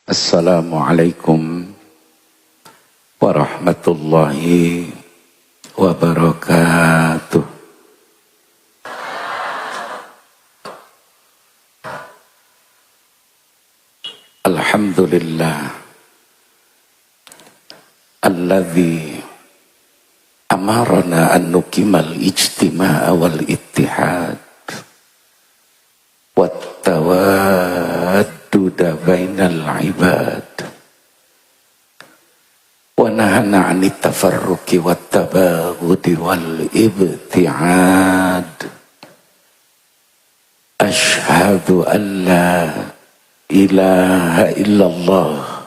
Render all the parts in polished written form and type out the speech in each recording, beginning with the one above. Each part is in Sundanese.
Assalamualaikum warahmatullahi wabarakatuh. Alhamdulillah alladzi amarana an nuqimal ijtima'a wal ittihad wat tawadduda bainal ibad wa nahana 'anit tafarruqi wat tabaghudi wal ibti'ad. Ashhadu an la ilaha illallah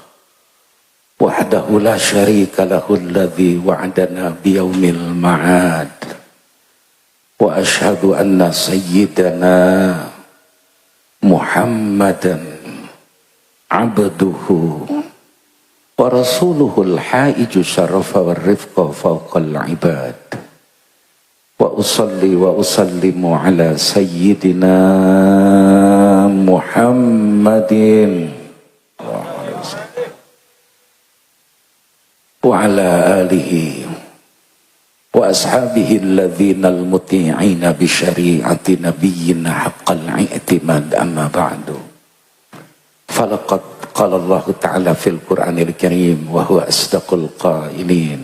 wahdahu la syarika lahu alladhi wa'adana biyaumil ma'ad, wa ashhadu anna sayyidana Muhammadan abduhu wa rasuluhul haiju syarafa war rifqa fawqal ibad. Wa usalli wa usallimu ala sayyidina Muhammadin wa ala alihi wa ashabihi alladhina almuti'ina bi syari'ati nabiyyina haqqal i'timad. Amma ba'du. Falaqad qala Allah ta'ala fil Qur'anil Karim wa huwa asdaqul qailin.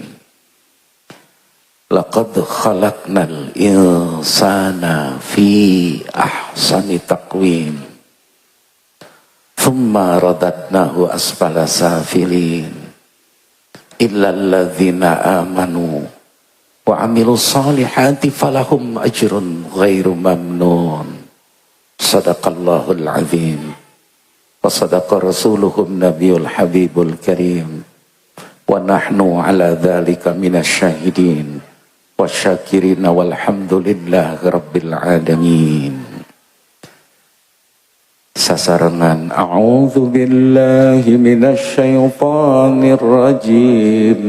Laqad khalaqnal insana fi ahsani taqwim thumma radadnahu asfala safilin illa alladhina amanu wa amilus solihati falahum ajrun ghairu mamnun. Sadaqallahul azim wa sadaqa rasuluhun nabiyul habibul karim wa nahnu ala dhalika minasyahidin wasyakirin walhamdulillahi rabbil alamin. Sasarengan a'udzu billahi minasyaitonir rajim.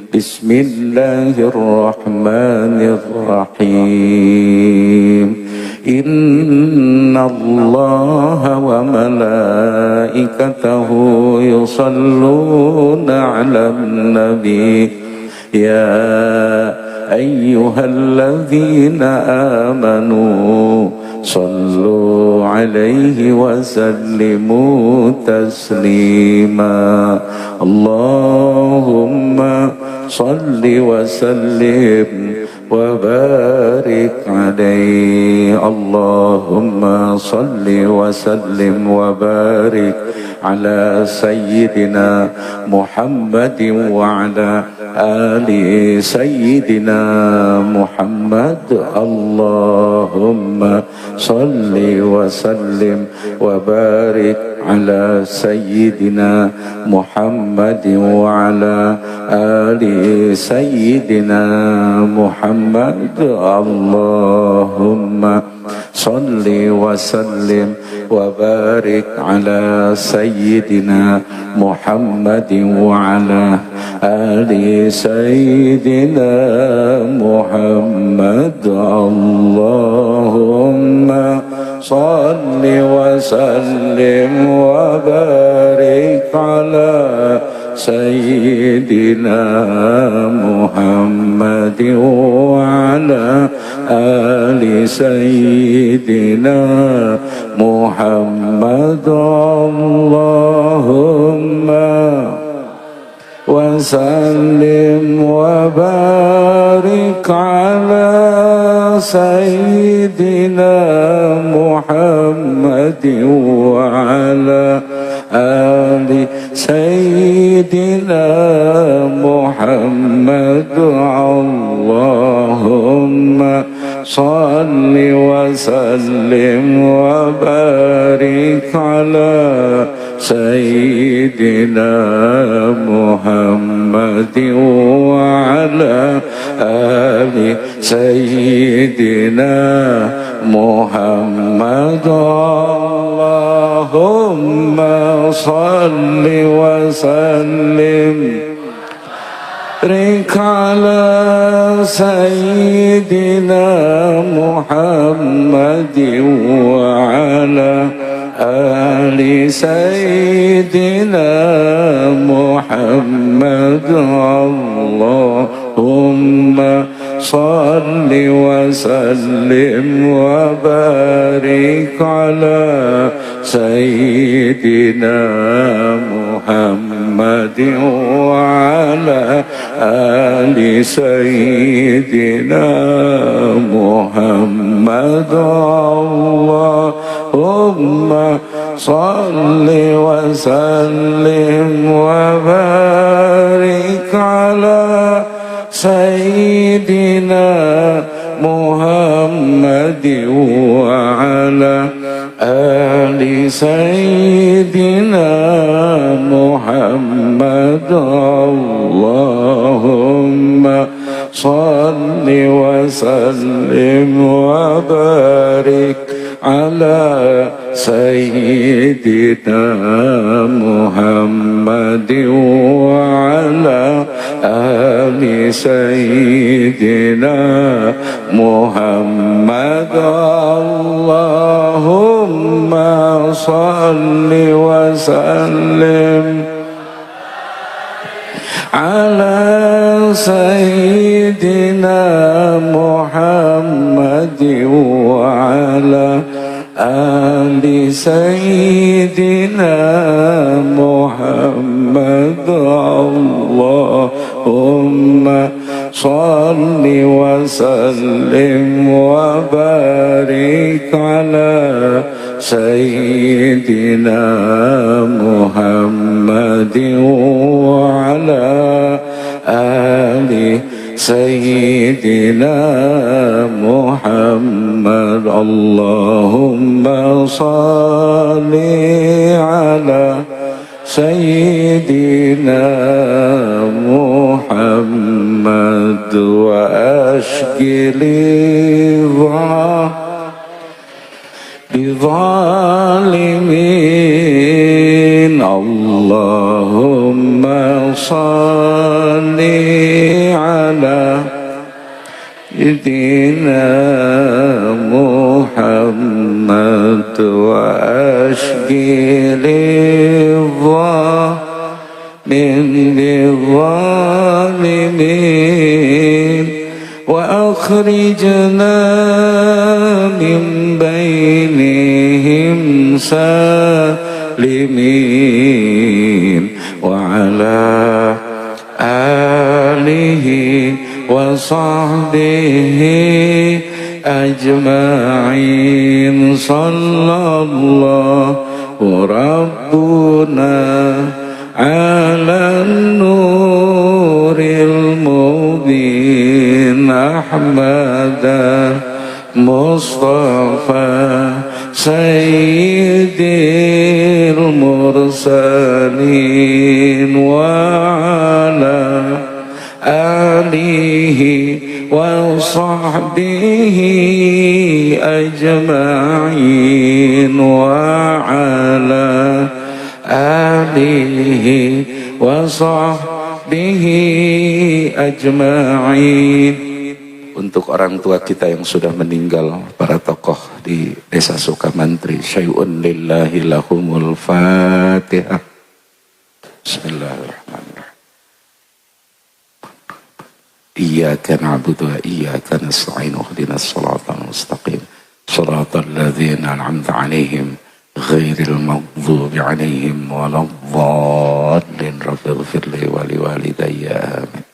Bismillahirrahmanirrahim. Innallaha wa malaikatahu yusalluna 'alan nabi ya ayyuhalladzina amanu sallu alaihi wa sallimu taslima. Allahumma salli wa sallim wa barik alaihi. Allahumma salli wa sallim wa barik ala sayyidina Muhammadin wa ala ali sayyidina Muhammad. Allahumma salli wa sallim wa barik ala sayyidina Muhammadin wa ala ali sayyidina Muhammad. Allahumma salli wa sallim wa barik ala sayyidina Muhammadin wa ala ali sayyidina Muhammad. Allahumma salli wa sallim wa barik ala sayyidina Muhammadin wa ala ali sayyidina Muhammad. Allahumma wa sallim wa barik ala sayyidina Muhammadin wa ala ali sayyidina Muhammad. Allahumma salli wa sallim wa barik ala sayyidina Muhammadin wa ala ali sayyidina Muhammad. Allahumma salli wa sallim barik ala sayyidina Muhammadin wa ala آل سيدنا محمد. اللهم صل وسلم وبارك على سيدنا محمد وعلى آل سيدنا محمد. اللهم صل وسلم وبارك على سيدنا محمد وعلى آل سيدنا محمد. اللهم صل وسلم وبارك على سيدنا محمد وعلى آل سيدنا محمد. اللهم صل وسلم على سيدنا محمد وعلى آل سيدنا محمد. اللهم صل وسلم وبارك على سيدنا محمد وعلى آل سيدنا محمد. اللهم صل على سيدنا محمد وأشغل بالظالمين. اللهم صل على سيدنا محمد وأشغل الظالمين بالظالمين وأخرجنا من بينهم سالمين، وعلى آله وصحبه أجمعين. صلى الله ربنا على النور المبين أحمد مصطفى سيد المرسلين، وعلى آله وصحبه أجمعين، وعلى آله وصحبه أجمعين. Untuk orang tua kita yang sudah meninggal, para tokoh di Desa Sukamantri, syai'un lillahi lahumul Fatihah. Bismillahirrahmanirrahim. Iyyaka na'budu wa iyyaka nasta'in ihdinas siratal mustaqim. Siratal ladzina an'amta 'alaihim ghairil maghdubi 'alaihim waladdallin. Rabbighfir li wa liwalidayya. Amin.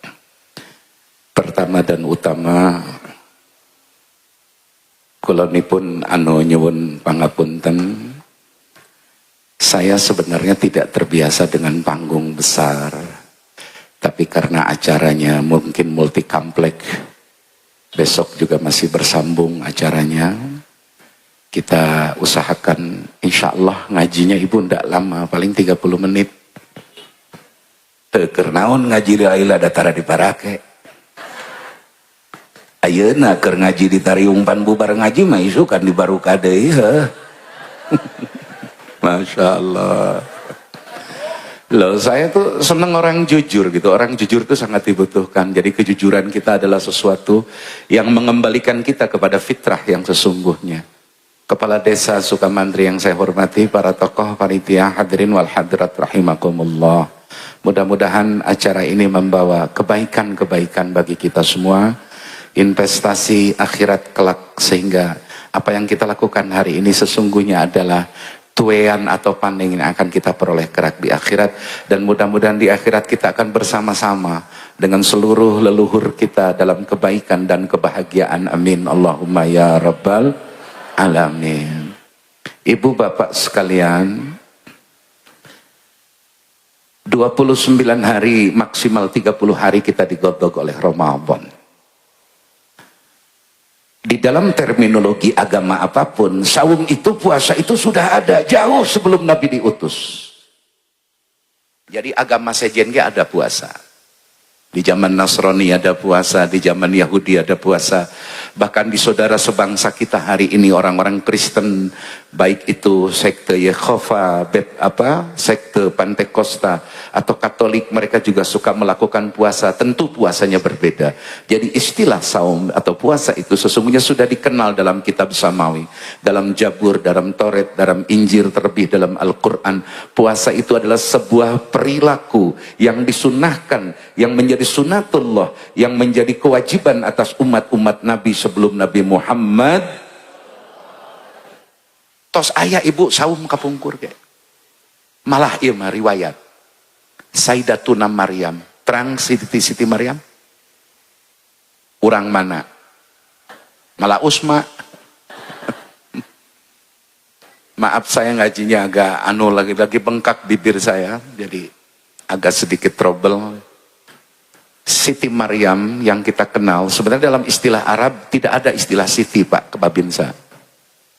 Pertama dan utama, kula pun anu nyuwun pangapunten, saya sebenarnya tidak terbiasa dengan panggung besar, tapi karena acaranya mungkin multi komplek, besok juga masih bersambung acaranya, kita usahakan insya Allah ngajinya ibu ndak lama, paling 30 menit. Teu naon ngaji lila datara diparake. Ayeuna keur ngaji di Tariung pan bubar ngaji mah isukan di baruka deui heuh. Masya Allah. Loh, saya tuh seneng orang jujur gitu. Orang jujur tuh sangat dibutuhkan. Jadi kejujuran kita adalah sesuatu yang mengembalikan kita kepada fitrah yang sesungguhnya. Kepala Desa Sukamantri yang saya hormati, para tokoh panitia, hadirin wal hadirat rahimakumullah. Mudah-mudahan acara ini membawa kebaikan-kebaikan bagi kita semua, investasi akhirat kelak, sehingga apa yang kita lakukan hari ini sesungguhnya adalah tuaian atau panen yang akan kita peroleh kelak di akhirat, dan mudah-mudahan di akhirat kita akan bersama-sama dengan seluruh leluhur kita dalam kebaikan dan kebahagiaan. Amin Allahumma ya rabbal alamin. Ibu bapak sekalian, 29 hari, maksimal 30 hari kita digodok oleh Ramadan. Di dalam terminologi agama apapun, saum itu, puasa itu sudah ada jauh sebelum Nabi diutus. Jadi agama sejen ge ada puasa. Di zaman Nasrani ada puasa, di zaman Yahudi ada puasa. Bahkan di saudara sebangsa kita hari ini, orang-orang Kristen, baik itu sekte Yehova, Bet apa, sekte Pantekosta atau Katolik, mereka juga suka melakukan puasa. Tentu puasanya berbeda. Jadi istilah saum atau puasa itu sesungguhnya sudah dikenal dalam kitab Samawi, dalam Jabur, dalam Toret, dalam Injil, terlebih dalam Al-Quran. Puasa itu adalah sebuah perilaku yang disunahkan, yang menjadi sunatullah, yang menjadi kewajiban atas umat-umat Nabi sebelum Nabi Muhammad. Tos aya, Ibu, saum kapungkur ge. Malah ieu mah riwayat. Sayyidatuna Maryam, terang Siti Siti Maryam. Urang mana? Malah Usma. Maaf, saya ngajinya agak anu, lagi-lagi bengkak bibir saya, jadi agak sedikit trouble. Siti Maryam yang kita kenal, sebenarnya dalam istilah Arab tidak ada istilah Siti, Pak Kebabinsa.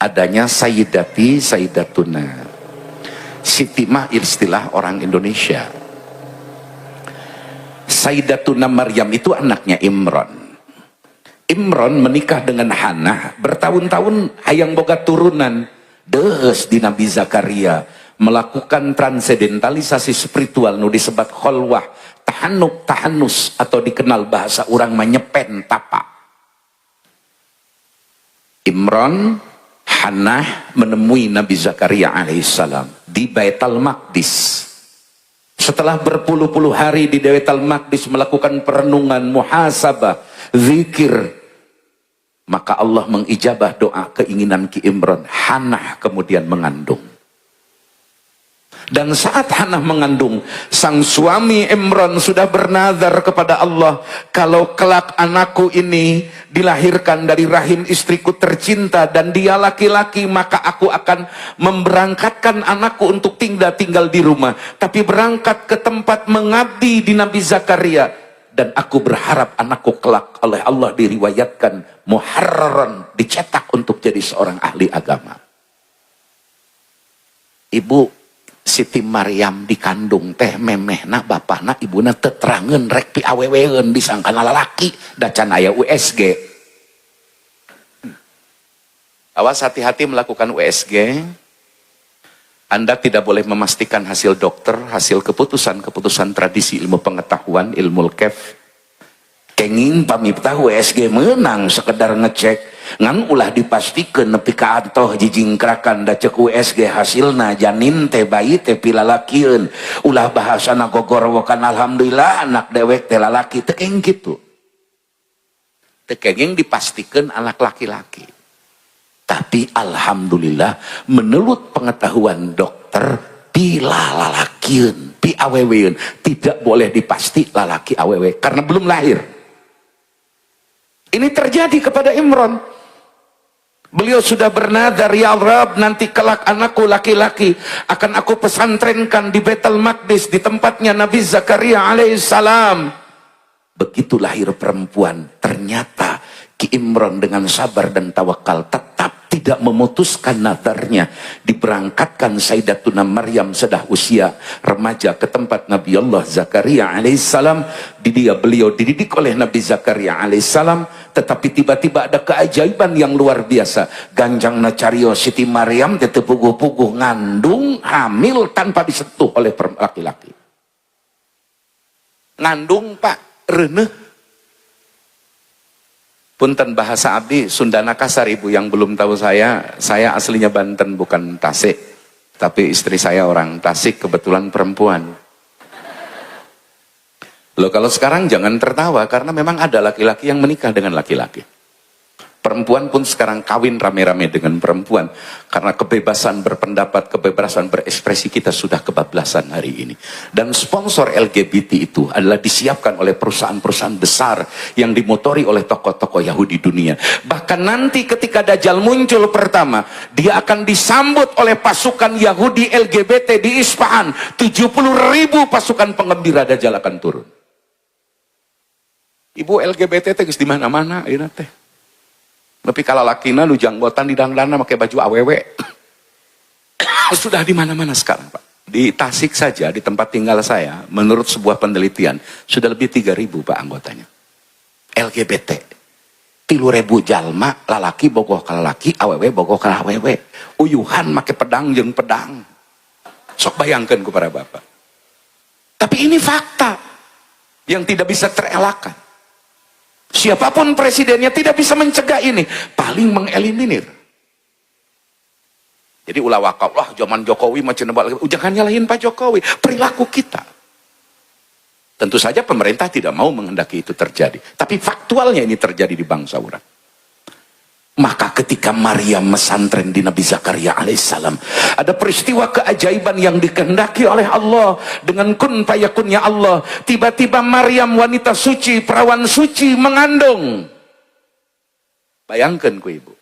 Adanya Sayyidati, Sayyidatuna. Siti mah istilah orang Indonesia. Sayyidatuna Maryam itu anaknya Imran. Imran menikah dengan Hannah, bertahun-tahun hayang boga turunan. Deus di Nabi Zakaria melakukan transedentalisasi spiritual nu disebut kholwah, tahanuk, tahanus, atau dikenal bahasa orang menyepen tapa. Imran, Hannah menemui Nabi Zakaria alaihissalam di Baitul Maqdis. Setelah berpuluh-puluh hari di Baitul Maqdis melakukan perenungan, muhasabah, zikir, maka Allah mengijabah doa keinginan Ki Imran. Hannah kemudian mengandung. Dan saat Hannah mengandung, sang suami Imran sudah bernazar kepada Allah, "Kalau kelak anakku ini dilahirkan dari rahim istriku tercinta dan dia laki-laki, maka aku akan memberangkatkan anakku untuk tinggal tinggal di rumah, tapi berangkat ke tempat mengabdi di Nabi Zakaria. Dan aku berharap anakku kelak oleh Allah diriwayatkan muharraran, dicetak untuk jadi seorang ahli agama." Ibu Siti Maryam dikandung teh memehna bapakna ibuna teu terangeun rek piaweweun, disangkana lalaki, da can aya USG. Awas, hati-hati melakukan USG. Anda tidak boleh memastikan hasil dokter, hasil keputusan-keputusan tradisi ilmu pengetahuan, ilmu kef. Kenging pamiftah USG menang sekedar ngecek, ngan ulah dipastikan nepi ka antoh jijingkrakan, da cek USG hasilna janin teh, bayi teh pilalakieun. Ulah bahasana gogorowokan, "Alhamdulillah, anak dewek teh lalaki." Teu kenging kitu. Teu kenging dipastikan anak laki-laki. Tapi alhamdulillah menurut pengetahuan dokter pilalakieun, piaweweun, tidak boleh dipasti lalaki awewe karena belum lahir. Ini terjadi kepada Imran. Beliau sudah bernadar, "Ya Rab, nanti kelak anakku laki-laki akan aku pesantrenkan di Baitul Maqdis, di tempatnya Nabi Zakaria alaihissalam." Begitu lahir perempuan, ternyata Ki Imran dengan sabar dan tawakal tetap tidak memutuskan nadarnya. Diberangkatkan Sayyidatuna Maryam sudah usia remaja ke tempat Nabi Allah Zakaria alaihissalam. Di dia beliau dididik oleh Nabi Zakaria alaihissalam, tetapi tiba-tiba ada keajaiban yang luar biasa. Ganjang carios, Siti Maryam tetep puguh-puguh ngandung, hamil tanpa disentuh oleh laki-laki. Ngandung, Pak, reuneuh. Punten, bahasa abdi Sundana kasar. Ibu yang belum tahu saya aslinya Banten, bukan Tasik. Tapi istri saya orang Tasik, kebetulan perempuan. Loh, kalau sekarang jangan tertawa, karena memang ada laki-laki yang menikah dengan laki-laki. Perempuan pun sekarang kawin rame-rame dengan perempuan. Karena kebebasan berpendapat, kebebasan berekspresi kita sudah kebablasan hari ini. Dan sponsor LGBT itu adalah disiapkan oleh perusahaan-perusahaan besar yang dimotori oleh tokoh-tokoh Yahudi dunia. Bahkan nanti ketika Dajjal muncul pertama, dia akan disambut oleh pasukan Yahudi LGBT di Isfahan. 70 ribu pasukan penggembira Dajjal akan turun. Ibu, LGBT teh di mana-mana ini teh. Tapi kalau lakina nu janggotan di dangdana pakai baju awewe. Sudah di mana-mana sekarang, Pak. Di Tasik saja, di tempat tinggal saya, menurut sebuah penelitian, sudah lebih 3000, Pak, anggotanya. LGBT. 3000 jalma, lalaki bogoh ka lalaki, awewe bogoh ka awewe. Uyuhan make pedang jeung pedang. Sok bayangkan kepada Bapak. Tapi ini fakta yang tidak bisa terelakkan. Siapapun presidennya tidak bisa mencegah ini, paling mengeliminir. Jadi ulah waka, wah, zaman Jokowi macam, jangan nyalahin Pak Jokowi, perilaku kita. Tentu saja pemerintah tidak mau menghendaki itu terjadi, tapi faktualnya ini terjadi di bangsa urang. Maka ketika Maryam mesantren di Nabi Zakaria alaihissalam, ada peristiwa keajaiban yang dikehendaki oleh Allah dengan kun fayakunnya Allah. Tiba-tiba Maryam, wanita suci, perawan suci, mengandung. Bayangkan ku Ibu.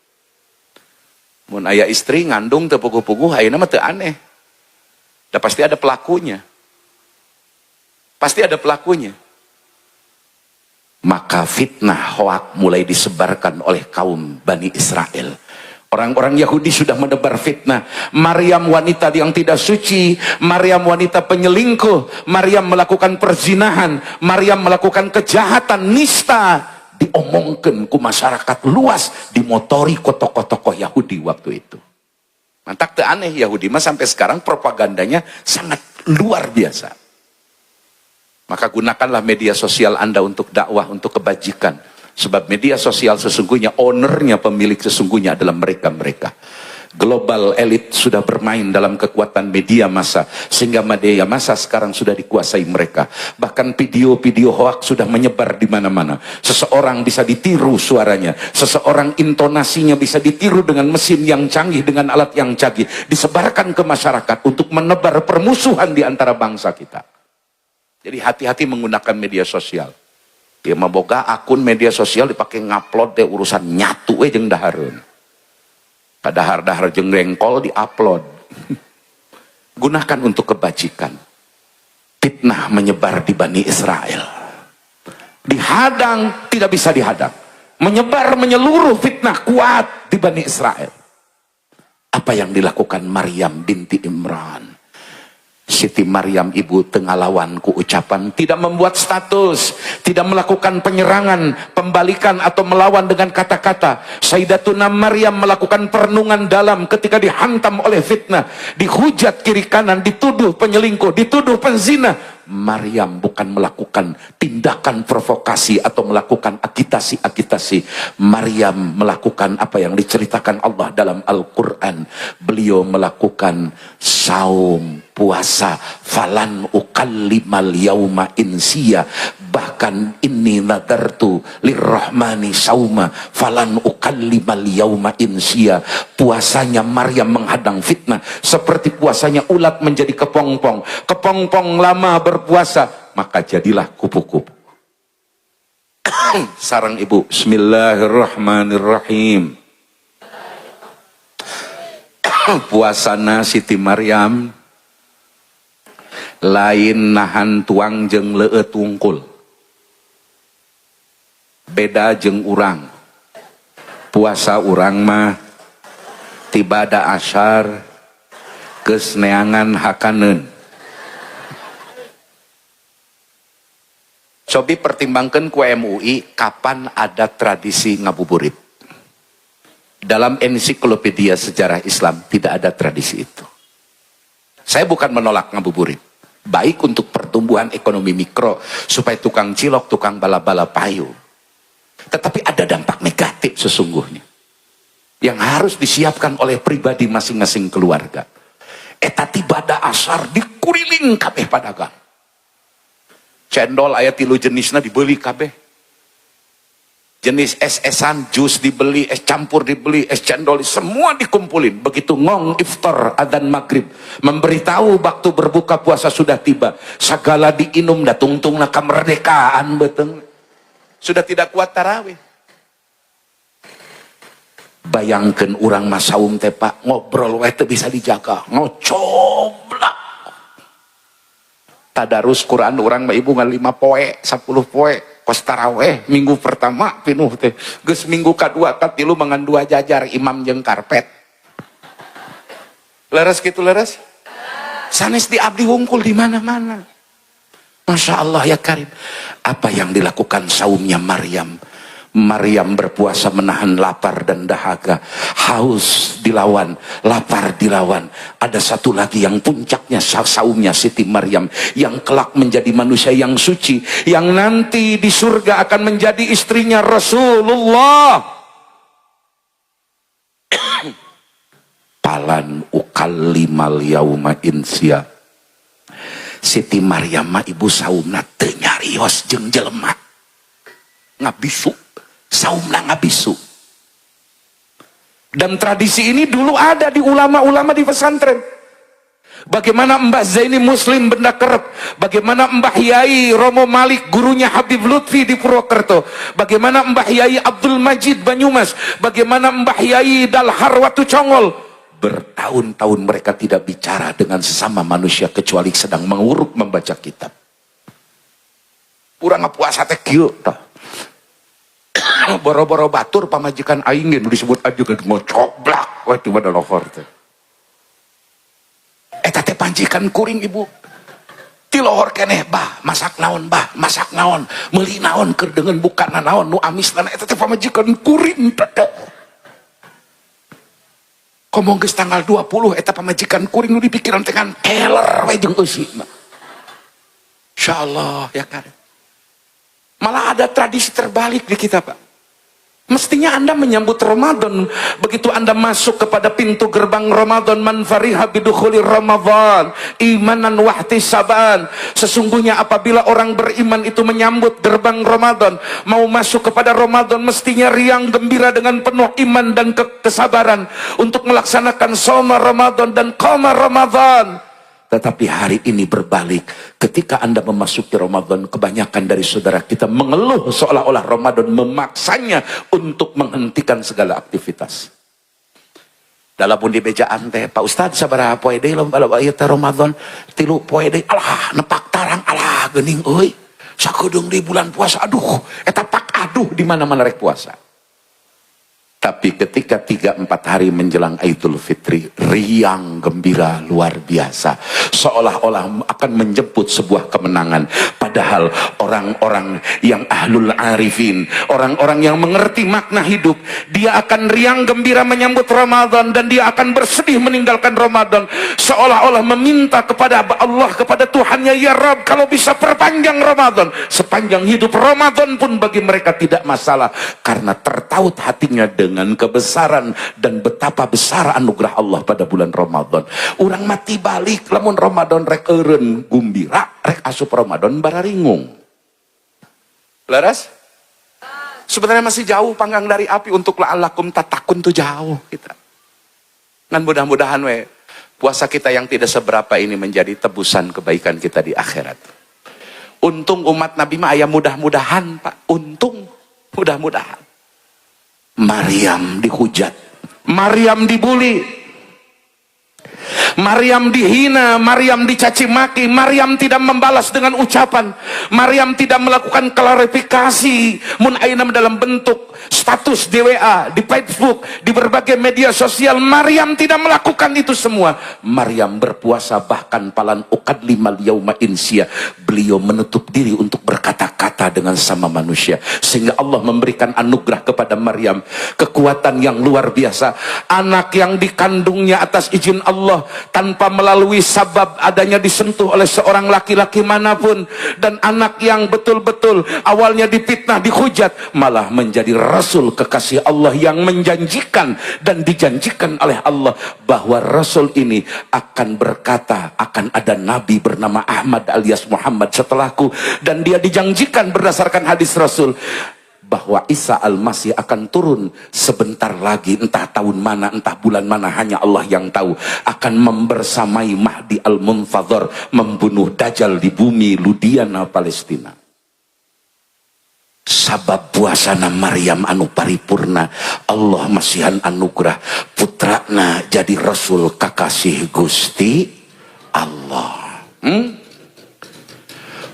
Mun aya istri ngandung teu puguh-puguh ayeuna mah teu aneh. Da pasti ada pelakunya. Pasti ada pelakunya. Maka fitnah hoak mulai disebarkan oleh kaum Bani Israel. Orang-orang Yahudi sudah menebar fitnah. Maryam wanita yang tidak suci, Maryam wanita penyelingkuh, Maryam melakukan perzinahan, Maryam melakukan kejahatan, nista. Diomongkan ku masyarakat luas, dimotori ku tokoh-tokoh Yahudi waktu itu. Matak teu aneh Yahudi mah sampai sekarang propagandanya sangat luar biasa. Maka gunakanlah media sosial Anda untuk dakwah, untuk kebajikan. Sebab media sosial sesungguhnya ownernya, pemilik sesungguhnya adalah mereka-mereka. Global elit sudah bermain dalam kekuatan media massa. Sehingga media massa sekarang sudah dikuasai mereka. Bahkan video-video hoax sudah menyebar di mana-mana. Seseorang bisa ditiru suaranya. Seseorang intonasinya bisa ditiru dengan mesin yang canggih, dengan alat yang canggih. Disebarkan ke masyarakat untuk menebar permusuhan di antara bangsa kita. Jadi hati-hati menggunakan media sosial. Dia memboga akun media sosial dipakai ngupload deh urusan nyatu we jeung dahareun. Padahar-dahar jeung rengkol diupload. Gunakan untuk kebajikan. Fitnah menyebar di Bani Israel. Dihadang, tidak bisa dihadang. Menyebar menyeluruh, fitnah kuat di Bani Israel. Apa yang dilakukan Maryam binti Imran? Siti Maryam, Ibu, teu ngalawan ku ucapan, tidak membuat status, tidak melakukan penyerangan, pembalikan atau melawan dengan kata-kata. Sayyidatuna Maryam melakukan perenungan dalam ketika dihantam oleh fitnah, dihujat kiri kanan, dituduh penyelingkuh, dituduh penzina. Maryam bukan melakukan tindakan provokasi atau melakukan agitasi-agitasi. Maryam melakukan apa yang diceritakan Allah dalam Al-Quran. Beliau melakukan saum, puasa. Falan ukallimal yauma insiya. Bahkan inni nadartu lirrahmani sauma falan ukallimal yauma insiya. Puasanya Maryam menghadang fitnah seperti puasanya ulat menjadi kepompong. Kepompong lama berpuasa, maka jadilah kupu-kupu. Sareng Ibu, bismillahirrahmanirrahim. Puasana Siti Maryam lain nahan tuang jeng leueut wungkul. Beda jeng urang. Puasa urang mah tibada asyar geus neangan hakaneun. Cobi pertimbangkan ku MUI, kapan ada tradisi ngabuburit. Dalam ensiklopedia sejarah Islam tidak ada tradisi itu. Saya bukan menolak ngabuburit. Baik untuk pertumbuhan ekonomi mikro, supaya tukang cilok, tukang bala-bala payu. Tetapi ada dampak negatif. hati sesungguhnya yang harus disiapkan oleh pribadi masing-masing keluarga. Eta tiba asar dikuriling kabeh padagang. Cendol aya tilu jenisna dibeli kabeh. Jenis es-esan, jus dibeli, es campur dibeli, es cendol, semua dikumpulin. Begitu ngong iftar, adzan maghrib, memberitahu waktu berbuka puasa sudah tiba. Segala diinum, dah tungtung kemerdekaan beteng. Sudah tidak kuat tarawih. Bayangkan orang mah saum teh, Pak, ngobrol wae teu bisa dijaga, ngocoblak. Tadarus Quran orang mah, Ibu, ngan 5 poe, 10 poe, kos taraweh minggu pertama pinuh teh. Geus minggu kadua katilu mangan dua jajar, imam jeung karpet. Leres gitu, leres? Sanes di abdi wungkul, di mana-mana. Masya Allah ya Karim. Apa yang dilakukan saumnya Maryam? Maryam berpuasa menahan lapar dan dahaga. Haus dilawan, lapar dilawan. Ada satu lagi yang puncaknya saumnya Siti Maryam. Yang kelak menjadi manusia yang suci. Yang nanti di surga akan menjadi istrinya Rasulullah. Falan ukallimal yauma insiya. Siti Maryam mah, Ibu, saumna teu nyarios jeung jelema. Ngabisu, saumna ngabisu. Dan tradisi ini dulu ada di ulama-ulama di pesantren. Bagaimana Mbah Zaini Muslim Benda Kerep, bagaimana Mbah Yai Romo Malik, gurunya Habib Lutfi di Purwokerto, bagaimana Mbah Yai Abdul Majid Banyumas, bagaimana Mbah Yai Dalhar Watu Congol. Bertahun-tahun mereka tidak bicara dengan sesama manusia kecuali sedang menguruk membaca kitab. Urang puasa teh kieu tah. Boro-boro batur, pamajikan aing ge disebut aja kan ngocoblak we tiba lohor teh. Eta teh pamajikan kuring, Ibu. Ti lohor keneh, "Bah, masak naon? Bah, masak naon? Meuli naon keur dengan buka naon nu amis?" Eta teh pamajikan kuring teh. Komo geus tanggal 20, eta pamajikan kuring nu dipikiran teh kan keler we jeung eusi mah. Insyaallah ya kan. Malah ada tradisi terbalik di kita, Pak. Mestinya Anda menyambut Ramadan. Begitu Anda masuk kepada pintu gerbang Ramadan, man fariha bidukhuli Ramadan, imanan wahtisaban. Sesungguhnya apabila orang beriman itu menyambut gerbang Ramadan, mau masuk kepada Ramadan, mestinya riang gembira dengan penuh iman dan kesabaran untuk melaksanakan soma Ramadan dan qoma Ramadan. Tetapi hari ini berbalik. Ketika Anda memasuki Ramadan, kebanyakan dari saudara kita mengeluh seolah-olah Ramadan memaksanya untuk menghentikan segala aktivitas. Dalam pun di bejaan teh, "Pak Ustad, sabaraha poe deui ieu teh Ramadan?" "3 poe deui." "Alah, nepak tarang, alah geuning euy. Sakedeung di bulan puasa, aduh, eta pak aduh di mana-mana rek puasa." Tapi ketika 3-4 hari menjelang Idul Fitri, riang gembira luar biasa. Seolah-olah akan menjemput sebuah kemenangan. Padahal orang-orang yang ahlul arifin, orang-orang yang mengerti makna hidup, dia akan riang gembira menyambut Ramadan dan dia akan bersedih meninggalkan Ramadan. Seolah-olah meminta kepada Allah, kepada Tuhannya, "Ya Rabb, kalau bisa perpanjang Ramadan." Sepanjang hidup Ramadan pun bagi mereka tidak masalah. Karena tertaut hatinya dengan kebesaran dan betapa besar anugerah Allah pada bulan Ramadan. Urang mah tibalik, lamun Ramadan rek eureun gumbira, rek asup Ramadan bararingung. Leres? Sebenarnya masih jauh panggang dari api untuk la'allakum tattaqun tuh jauh kita. Dan mudah-mudahan we puasa kita yang tidak seberapa ini menjadi tebusan kebaikan kita di akhirat. Untung umat Nabi mah aya mudah-mudahan, Pak. Untung mudah-mudahan. Maryam dihujat, Maryam dibully, Maryam dihina, Maryam dicaci maki, Maryam tidak membalas dengan ucapan, Maryam tidak melakukan klarifikasi, mun ayeuna dalam bentuk status di WA, di Facebook, di berbagai media sosial, Maryam tidak melakukan itu semua. Maryam berpuasa bahkan falan ukallimal yauma insiya. Beliau menutup diri untuk berkata-kata. berkata dengan sama manusia, sehingga Allah memberikan anugerah kepada Maryam kekuatan yang luar biasa. Anak yang dikandungnya atas izin Allah tanpa melalui sabab adanya disentuh oleh seorang laki-laki manapun, dan anak yang betul-betul awalnya dipitnah, dihujat, malah menjadi rasul kekasih Allah yang menjanjikan dan dijanjikan oleh Allah bahwa rasul ini akan berkata akan ada nabi bernama Ahmad alias Muhammad setelahku. Dan dia dijanjikan berdasarkan hadis Rasul bahwa Isa Al-Masih akan turun sebentar lagi, entah tahun mana, entah bulan mana, hanya Allah yang tahu, akan membersamai Mahdi Al-Muntadhar membunuh Dajjal di bumi Ludiana, Palestina. Sabab puasana Maryam anu paripurna, Allah masihan anugerah putrana jadi rasul kakasih Gusti Allah.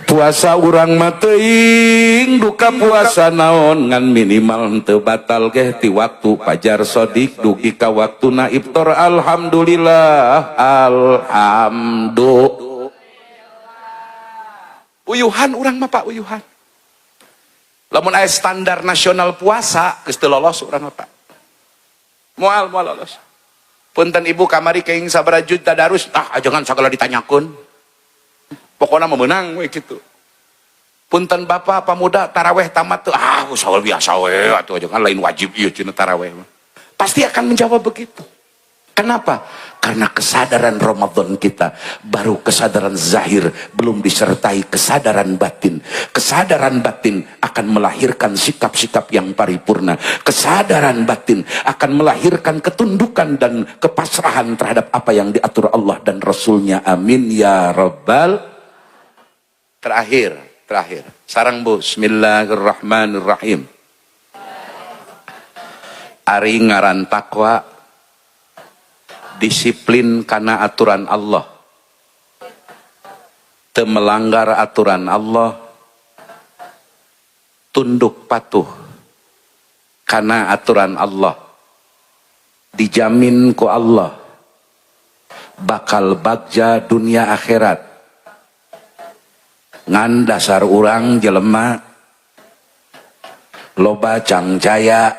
Puasa urang mah teuing duka puasa naon, ngan minimal henteu batal geh ti waktu pajar sodik dugi ka waktuna iftar. Alhamdulillah, alhamdulillah. Uyuhan urang mah, Pak, uyuhan. Lamun aya standar nasional puasa, geus teu lolos urang mah, Pak. Moal, moal lolos. Punten, Ibu, kamari kenging sabaraha juz tadarus? Ah, jangan sagala ditanyakeun, pokoknya memenang we gitu. Punten, Bapak pemuda, taraweh tamat tuh? Ah, soal biasa we atuh, jangan, lain wajib ieu cenah taraweh. Pasti akan menjawab begitu. Kenapa? Karena kesadaran Ramadan kita baru kesadaran zahir, belum disertai kesadaran batin. Kesadaran batin akan melahirkan sikap-sikap yang paripurna. Kesadaran batin akan melahirkan ketundukan dan kepasrahan terhadap apa yang diatur Allah dan Rasulnya. Amin ya Rabbal. Terakhir, terakhir. Sareng, Bu, bismillahirrahmanirrahim. Ari ngaran takwa, disiplin karena aturan Allah, teu melanggar aturan Allah, tunduk patuh karena aturan Allah, dijamin ku Allah bakal bagja dunia akhirat. Ngan dasar urang jelema loba cangjaya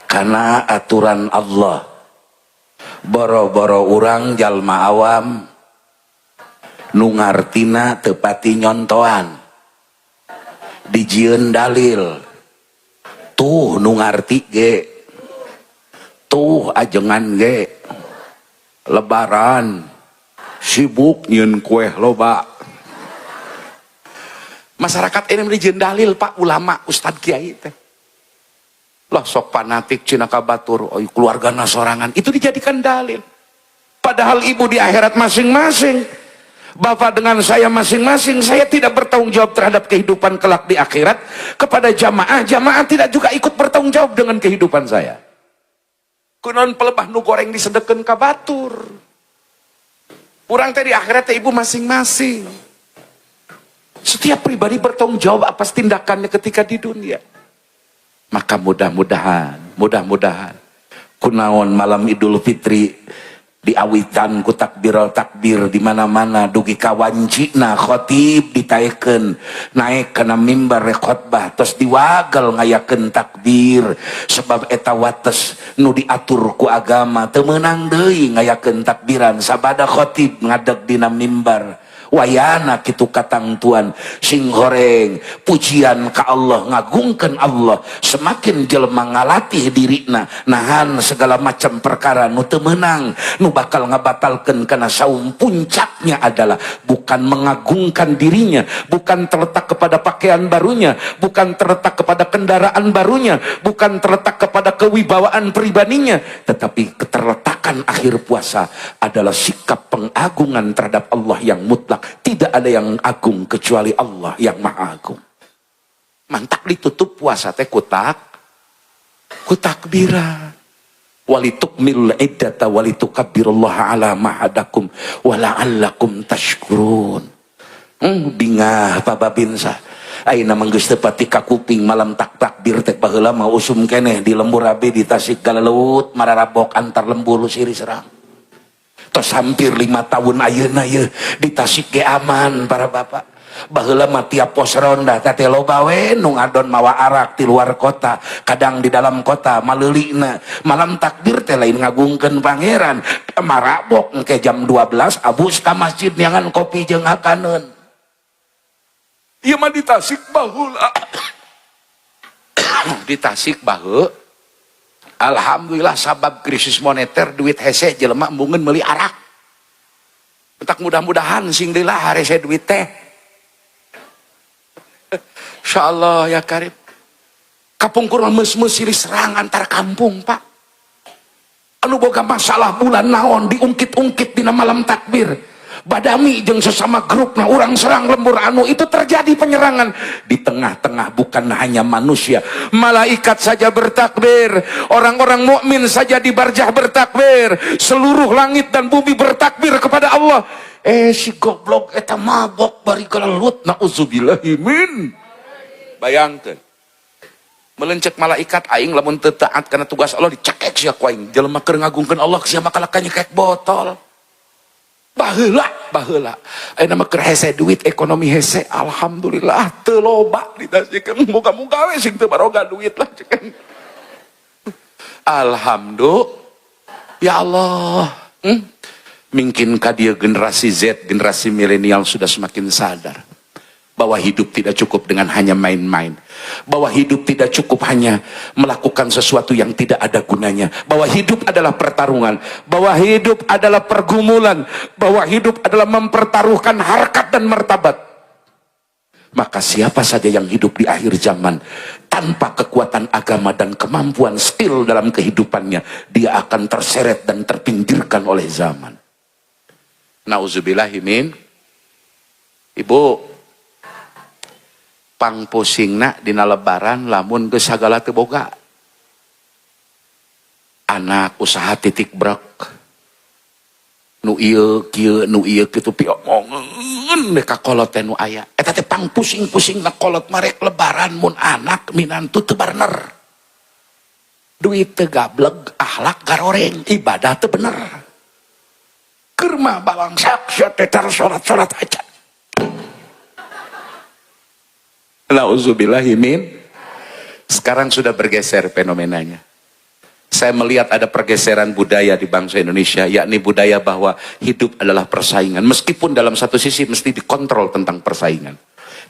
karena aturan Allah, boro-boro urang jalma awam nu ngartina teu pati nyontoan, dijieun dalil, tuh nu ngarti ge, tuh ajengan ge lebaran sibuk nyieun kue loba. Masyarakat ini dijieun dalil, Pak, ulama, ustad, kiai teh lah sok fanatik cenah ka batur, oh, keluarga sorangan, itu dijadikan dalil. Padahal Ibu di akhirat masing-masing, bapak dengan saya masing-masing. Saya tidak bertanggung jawab terhadap kehidupan kelak di akhirat kepada jamaah, jamaah tidak juga ikut bertanggung jawab dengan kehidupan saya. Kunaon pelebah nu goreng disedekeun ka batur? Urang teh di akhirat teh, Ibu, masing-masing. Setiap pribadi bertanggung jawab atas tindakannya ketika di dunia. Maka mudah-mudahan, mudah-mudahan kunaon malam Idul Fitri diawitan ku takbir takbir di mana-mana, dugi ka wancina khotib ditaekeun naik kana mimbar rek khotbah, tos diwagel ngayakeun takbir, sebab eta wates nu diatur ku agama. Teu meunang deui ngayakeun takbiran sabada khotib ngadeg dina mimbar. Wayana kitu katangtuan sing goreng pujian ka Allah, ngagungkeun Allah. Semakin jelema ngalatih dirina nahan segala macam perkara nu teu meunang, nu bakal ngabatalkeun kana saum, puncaknya adalah bukan mengagungkan dirinya, bukan terletak kepada pakaian barunya, bukan terletak kepada kendaraan barunya, bukan terletak kepada kewibawaan pribadinya, tetapi keterletakan akhir puasa adalah sikap pengagungan terhadap Allah yang mutlak. Tidak ada yang agung kecuali Allah yang Maha Agung. Mantak ditutup puasa teh ku takbiran. Walitukmilul iddata walitukabbirullaha ala ma hadakum wala'allakum tashkurun. Bingah pababinsa. Ayeuna mah geus teu pati ka kuping malam tak takbir teh. Baheula mah usum keneh di lembur abi di Tasik, galaleut mararabok antar lembur siri serang. Tos hampir 5 tahun ayeuna ye di Tasik ge aman, para bapak. Baheula mah tiap pos ronda teh loba we nu ngadon mawa arak di luar kota, kadang di dalam kota. Maleulina malam takbir teh lain ngagungkeun Pangeran, marabok. Engke jam 12 abus ka masjid neangan kopi jeung hakaneun. Ieu mah di Tasik baheula. Di Tasik baheula, alhamdulillah, sabab krisis moneter, duit hese, jelema embungeun meuli arak. Entak mudah-mudahan sing lila harese duit teh. Insyaallah ya karib. Kapungkur mus-mus silih serang antar kampung, Pak. Anu boga masalah bulan naon diungkit-ungkit dina malam takbir. Badami jeung sesama grup, nah orang serang lembur anu itu, terjadi penyerangan di tengah-tengah. Bukan hanya manusia, malaikat saja bertakbir, orang-orang mukmin saja di barjah bertakbir, seluruh langit dan bumi bertakbir kepada Allah. Eh, si goblok eta mabok bari galelut, nauzubillahi min. Bayangkan, melencek malaikat, aing lamun teu taat karena tugas Allah dicekek sia ku aing. Jelema keur ngagungkeun Allah sia mah kalaka nyekek botol. Baheula, baheula. Ayeuna mah keur hese duit, ekonomi hese, alhamdulillah teu loba ditasikeun. Muga-muga we sing teu baroga duit lah cekan. Alhamdulillah. Ya Allah. Mungkin dia generasi Z, generasi milenial sudah semakin sadar bahwa hidup tidak cukup dengan hanya main-main, bahwa hidup tidak cukup hanya melakukan sesuatu yang tidak ada gunanya, bahwa hidup adalah pertarungan, bahwa hidup adalah pergumulan, bahwa hidup adalah mempertaruhkan harkat dan martabat. Maka siapa saja yang hidup di akhir zaman tanpa kekuatan agama dan kemampuan skill dalam kehidupannya, dia akan terseret dan terpinggirkan oleh zaman. Nauzubillahimin. Ibu, pang pusingna dina Lebaran lamun geus sagala teu boga. Anak usaha titik brek. Nu ieu kieu, nu ieu kitu, piomongeun deh ka kolot teh nu aya. Eta teh pang pusing-pusingna kolot marek Lebaran mun anak minantu teu barner. Duit teu gableg, akhlak garoreng, ibadah teu bener. Keur mah balangsak sia teh salat-salat aja. Nauzubillahimin. Sekarang sudah bergeser fenomenanya. Saya melihat ada pergeseran budaya di bangsa Indonesia, yakni budaya bahwa hidup adalah persaingan. Meskipun dalam satu sisi mesti dikontrol tentang persaingan.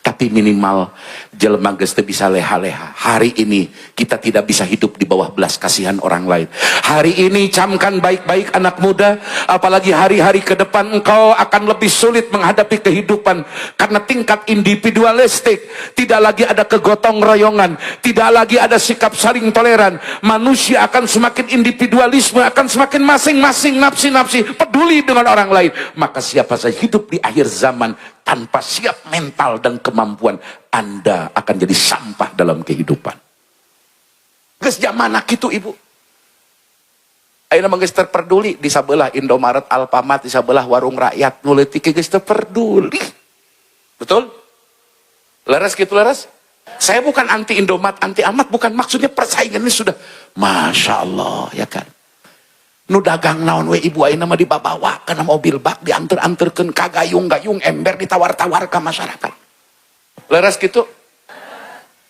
Tapi minimal jelema geus teu bisa leha-leha. Hari ini kita tidak bisa hidup di bawah belas kasihan orang lain. Hari ini camkan baik-baik, anak muda, apalagi hari-hari ke depan engkau akan lebih sulit menghadapi kehidupan karena tingkat individualistik, tidak lagi ada kegotong royongan, tidak lagi ada sikap saling toleran. Manusia akan semakin individualisme, akan semakin masing-masing nafsi-nafsi peduli dengan orang lain. Maka siapa saja hidup di akhir zaman tanpa siap mental dan kemampuan, Anda akan jadi sampah dalam kehidupan. Geus zaman kitu, Ibu. Ayeuna mah geus terperduli di sabelah Indomaret, Alfamart, di sabelah warung rakyat, nu leutik geus terperduli. Betul? Leres gitu, leres? Saya bukan anti Indomaret, anti Alfamart, bukan. Maksudnya persaingan ini sudah Masya Allah, ya kan. Nu dagang naon we, Ibu, ayeuna mah dibabawa kana mobil bak, dianter-anterkeun ka gayung-gayung ember, ditawar-tawar ke masyarakat. Leres gitu?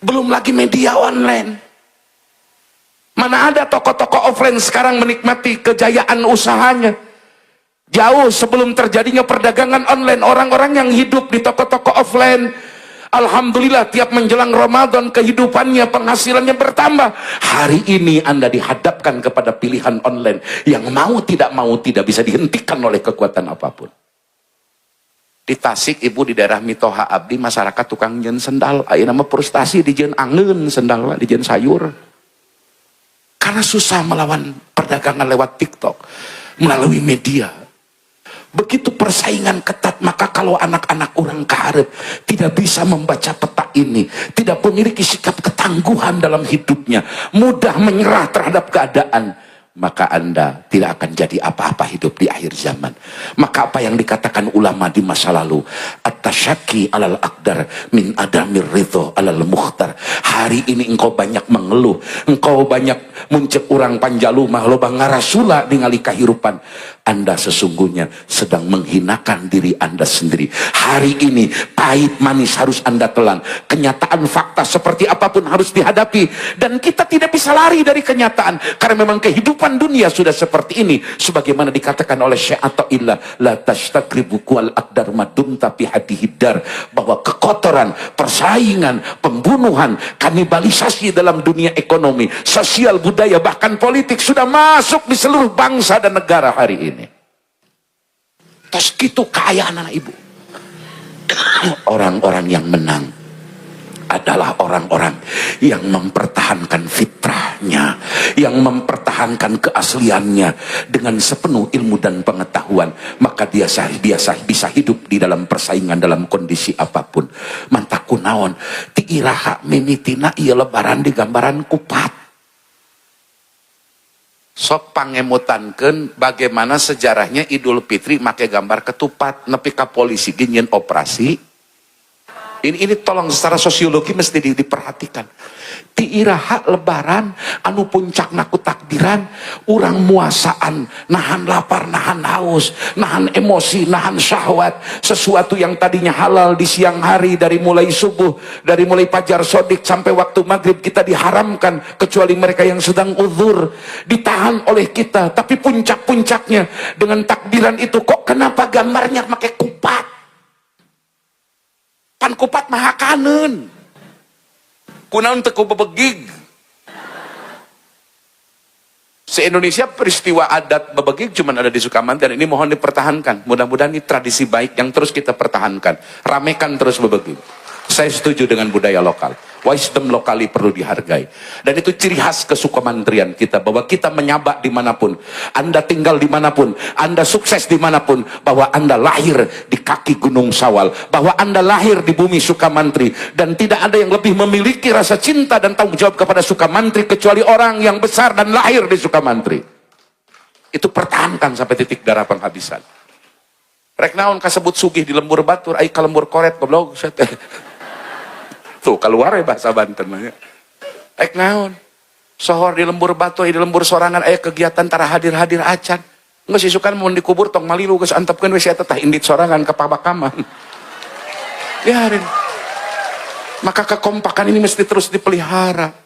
Belum lagi media online. Mana ada toko-toko offline sekarang menikmati kejayaan usahanya. Jauh sebelum terjadinya perdagangan online, orang-orang yang hidup di toko-toko offline, alhamdulillah tiap menjelang Ramadan kehidupannya, penghasilannya bertambah. Hari ini Anda dihadapkan kepada pilihan online yang mau tidak mau tidak bisa dihentikan oleh kekuatan apapun. Di Tasik, Ibu, di daerah Mitoha Abdi, masyarakat tukang nyen sendal, ayeuna mah frustasi, dijieun angeun sendal, dijieun sayur. Karena susah melawan perdagangan lewat TikTok, melalui media. Begitu persaingan ketat, maka kalau anak-anak orang kaharep tidak bisa membaca peta ini, tidak memiliki sikap ketangguhan dalam hidupnya, mudah menyerah terhadap keadaan, maka Anda tidak akan jadi apa-apa hidup di akhir zaman. Maka apa yang dikatakan ulama di masa lalu, at-tasyaki alal aqdar min adamir ridho alal mukhtar. Hari ini engkau banyak mengeluh, engkau banyak muncul orang panjalu mah loba ngarasula ningali kahirupan. Anda sesungguhnya sedang menghinakan diri Anda sendiri. Hari ini pahit manis harus Anda telan. Kenyataan fakta seperti apapun harus dihadapi. Dan kita tidak bisa lari dari kenyataan. Karena memang kehidupan dunia sudah seperti ini. Sebagaimana dikatakan oleh Syekh Athaillah, لا تستغرب قوى الأقدار ما دمت في هذه الدار. Bahwa kekotoran, persaingan, pembunuhan, kanibalisasi dalam dunia ekonomi, sosial, budaya, bahkan politik sudah masuk di seluruh bangsa dan negara hari ini. Tos gitu kaayaan anak ibu. Orang-orang yang menang adalah orang-orang yang mempertahankan fitrahnya, yang mempertahankan keasliannya dengan sepenuh ilmu dan pengetahuan. Maka dia biasa bisa hidup di dalam persaingan dalam kondisi apapun. Mantak kunaon, ti iraha mimitina ieu Lebaran digambaran kupat? Sok pangemutankeun bagaimana sejarahnya Idul Fitri make gambar ketupat, nepi ka polisi nyieun operasi. Ini tolong secara sosiologi mesti diperhatikan. Ti iraha Lebaran anu puncakna ku takbiran, urang muasaan, nahan lapar, nahan haus, nahan emosi, nahan syahwat, sesuatu yang tadinya halal di siang hari dari mulai subuh, dari mulai fajar sodik sampai waktu maghrib kita diharamkan kecuali mereka yang sedang uzur, ditahan oleh kita. Tapi puncak-puncaknya dengan takbiran itu, kok kenapa gambarnya pakai kupat? Pan kupat mahakaneun. Kunaon teu ku bebegig? Se-Indonesia peristiwa adat bebegig cuma ada di Sukamantri dan ini mohon dipertahankan. Mudah-mudahan ini tradisi baik yang terus kita pertahankan. Ramekan terus bebegig. Saya setuju dengan budaya lokal. Wisdom lokali perlu dihargai. Dan itu ciri khas kesukamantrian kita. Bahwa kita menyabak dimanapun. Anda tinggal dimanapun. Anda sukses dimanapun. Bahwa Anda lahir di kaki Gunung Sawal. Bahwa Anda lahir di bumi Sukamantri. Dan tidak ada yang lebih memiliki rasa cinta dan tanggung jawab kepada Sukamantri kecuali orang yang besar dan lahir di Sukamantri. Itu pertahankan sampai titik darah penghabisan. Rek naon kasebut sugih di lembur batur, ai ka lembur koret, goblok. Tuh keluar ya bahasa Banten mah. Rek naon? Sohor di lembur batur, di lembur sorangan aya kegiatan tara hadir-hadir acan. Geus isukan mun dikubur tong malilu, geus antepkeun we sia teh, indit sorangan ke pamakaman. Biarin. Maka kekompakan ini mesti terus dipelihara.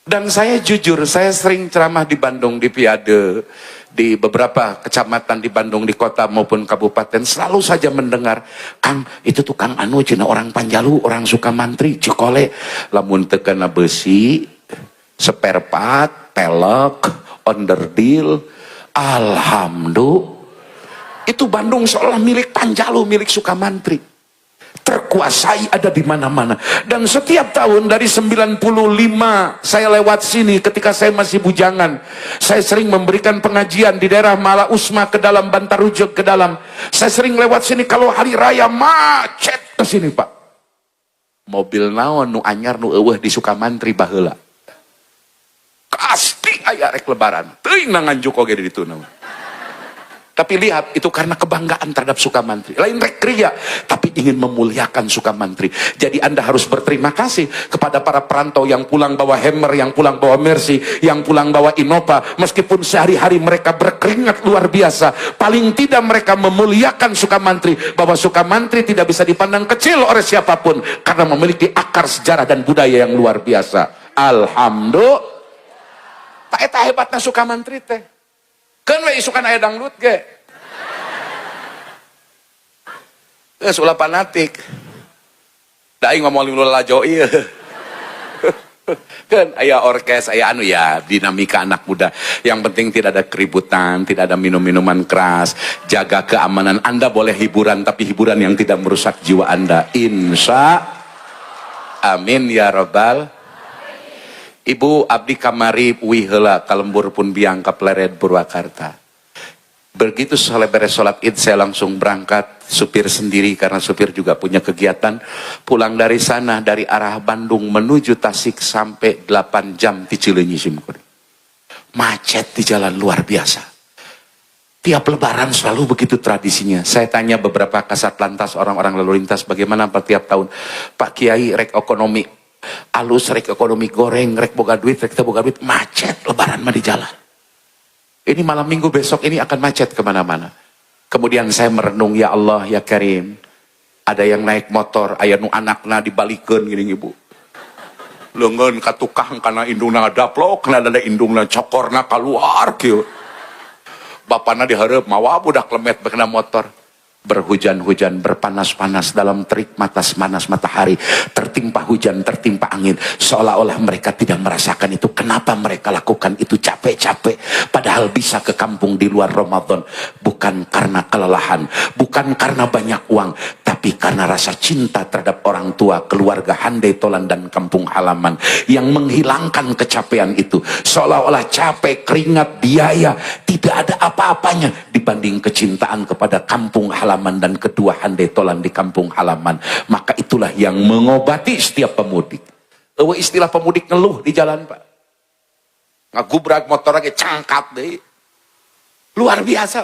Dan saya jujur, saya sering ceramah di Bandung, di Piade, di beberapa kecamatan di Bandung, di kota maupun kabupaten, selalu saja mendengar, "Kang, itu tuh Kang Anu, cenah orang Panjalu, orang Sukamantri, Cikole, lamun teu kana besi, spare part, pelek, onderdil, alhamdulillah." Itu Bandung seolah milik Panjalu, milik Sukamantri, terkuasai, ada di mana-mana. Dan setiap tahun dari 95 saya lewat sini ketika saya masih bujangan. Saya sering memberikan pengajian di daerah Mala Usma ke dalam, Bantarujeg ke dalam. Saya sering lewat sini kalau hari raya macet ke sini, Pak. Mobil naon nu anyar nu euweuh di Sukamantri baheula? Pasti aya rek Lebaran. Teuing na Nganjuk oge di ditu nama. Tapi lihat, itu karena kebanggaan terhadap Sukamantri. Lain rek ria, tapi ingin memuliakan Sukamantri. Jadi Anda harus berterima kasih kepada para perantau yang pulang bawa Hammer, yang pulang bawa Mercy, yang pulang bawa Innova. Meskipun sehari-hari mereka berkeringat luar biasa. Paling tidak mereka memuliakan Sukamantri. Bahwa Sukamantri tidak bisa dipandang kecil oleh siapapun. Karena memiliki akar sejarah dan budaya yang luar biasa. Alhamdulillah. Tah eta hebatna Sukamantri teh. Keun we isukan aya dangdut ge. Geus ulah fanatik. Da aing ngomong lalajo ieu. Kan aya orkes, aya anu ya, dinamika anak muda. Yang penting tidak ada keributan, tidak ada minum-minuman keras, jaga keamanan. Anda boleh hiburan, tapi hiburan yang tidak merusak jiwa Anda. Insya amin ya robbal. Ibu, abdi kamari uih heula ka lembur pun biang ka Plered, Purwakarta. Begitu selesai beres sholat Id, saya langsung berangkat supir sendiri karena supir juga punya kegiatan. Pulang dari sana, dari arah Bandung menuju Tasik, sampai 8 jam di Cileunyi simkuring. Macet di jalan luar biasa. Tiap Lebaran selalu begitu tradisinya. Saya tanya beberapa kasat lantas, orang-orang lalu lintas, bagaimana, Pak, tiap tahun? "Pak Kiai, rek ekonomi alus, rek ekonomi goreng, rek boga duit, rek boga duit, macet Lebaran mah di jalan." Ini malam Minggu besok ini akan macet kemana-mana. Kemudian saya merenung, ya Allah, ya Karim. Ada yang naik motor, aya nu anakna dibalikeun gini, Ibu. Leungeun ka tukang kana indungna daplok, kana dada indungna, cokorna keluar kieu. Bapana dihareup mawa budak lemet kena motor. Berhujan-hujan, berpanas-panas dalam terik matas manas matahari, tertimpa hujan, tertimpa angin, seolah-olah mereka tidak merasakan itu. Kenapa mereka lakukan itu capek-capek, padahal bisa ke kampung di luar Ramadan? Bukan karena kelelahan, bukan karena banyak uang, tapi karena rasa cinta terhadap orang tua, keluarga, handai tolan, dan kampung halaman yang menghilangkan kecapean itu. Seolah-olah capek, keringat, biaya tidak ada apa-apanya dibanding kecintaan kepada kampung halaman dan kedua handai tolan di kampung halaman. Maka itulah yang mengobati setiap pemudik. Euweuh istilah pemudik ngeluh di jalan, Pak. Ngagubrak motor lagi cangkat deh. Luar biasa.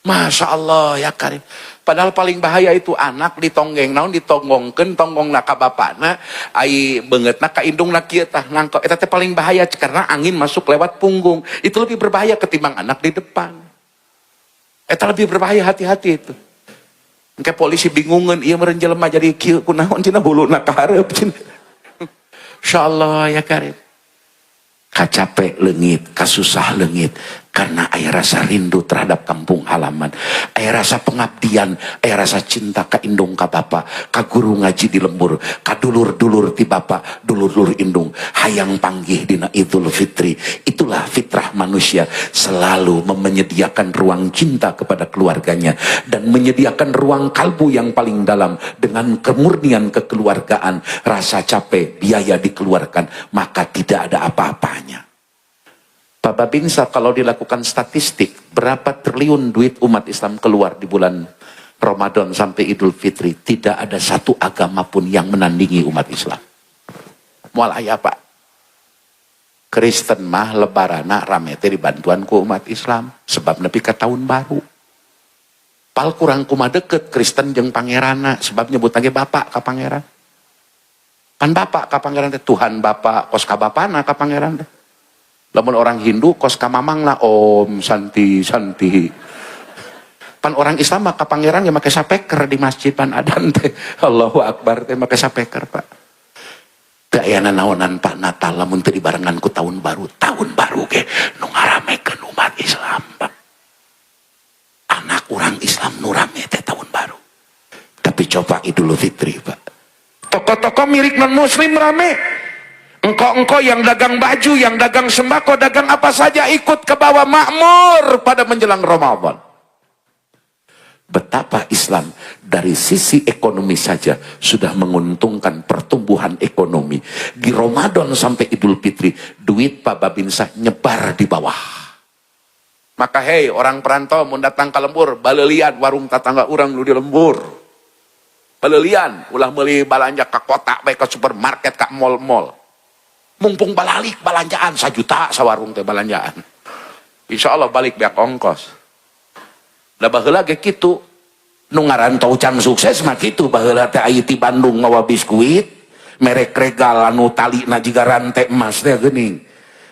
Masya Allah, ya Karim. Padahal paling bahaya itu anak ditonggeng, naon ditonggongkeun, tonggongna ka bapakna, ai beungeutna ka indungna kieu tah nangkep. Eta teh paling bahaya karena angin masuk lewat punggung. Itu lebih berbahaya ketimbang anak di depan. Eta lebih berbahaya, hati-hati itu. Engke polisi bingungan, ieu meureun jelema jadi kieu kunaon cenah, huluna ka hareup cenah. Insyaallah, ya Karim. Kacape leungit, kasusah leungit karena aya rasa rindu terhadap kampung halaman, aya rasa pengabdian, aya rasa cinta ka indung, ka bapa, ka guru ngaji di lembur, ka dulur-dulur ti bapa, dulur-dulur indung, hayang panggih dina Idul Fitri. Itulah fitrah manusia, selalu menyediakan ruang cinta kepada keluarganya dan menyediakan ruang kalbu yang paling dalam dengan kemurnian kekeluargaan. Rasa capek, biaya dikeluarkan, maka tidak ada apa-apanya. Pak Babinsa, kalau dilakukan statistik, berapa triliun duit umat Islam keluar di bulan Ramadan sampai Idul Fitri, tidak ada satu agama pun yang menandingi umat Islam. Moal aya, Pak. Kristen mah lebarana rame teh dibantuan ku umat Islam, sebab nepi ka tahun baru. Pal kurang kumaha deket Kristen jeung pangerana, sebab nyebut lagi bapak ka pangeran. Pan bapak ka pangeran teh Tuhan Bapak, kos ka bapana ka pangeran teh. Lamun orang Hindu kos ka mamang lah, Om Santi Santi. Pan orang Islam mah ka pangeran ya make sapeker di masjid, pan adan teh Allahu Akbar teh make sapeker, Pak. Teu aya nanaonan, Pak, Natal lamun teu dibarengan ku tahun baru. Tahun baru ge nu ngaramekeun umat Islam, Pak. Anak orang Islam nu rame teh tahun baru. Tapi coba Idul Fitri, Pak. Toko-toko milik non muslim rame. Engko-engko yang dagang baju, yang dagang sembako, dagang apa saja ikut ke bawah makmur pada menjelang Ramadan. Betapa Islam dari sisi ekonomi saja sudah menguntungkan pertumbuhan ekonomi. Di Ramadan sampai Idul Fitri, duit Pak Babinsa nyebar di bawah. Maka hei orang perantau mau datang ke lembur, balelian warung tetangga orang nu di lembur. Balelian, ulah beli balanja ke kota, baik ke supermarket, ke mall-mall. Mumpung balalik balanjaan, sajuta sawarung teh balanjaan. Insya Allah balik beak ongkos. Da baheula ge kitu. Nu ngarantau can sukses mah kitu baheula teh, aya ti Bandung mawa biskuit, merek Regal anu talina jiga rantai emas teh geuning.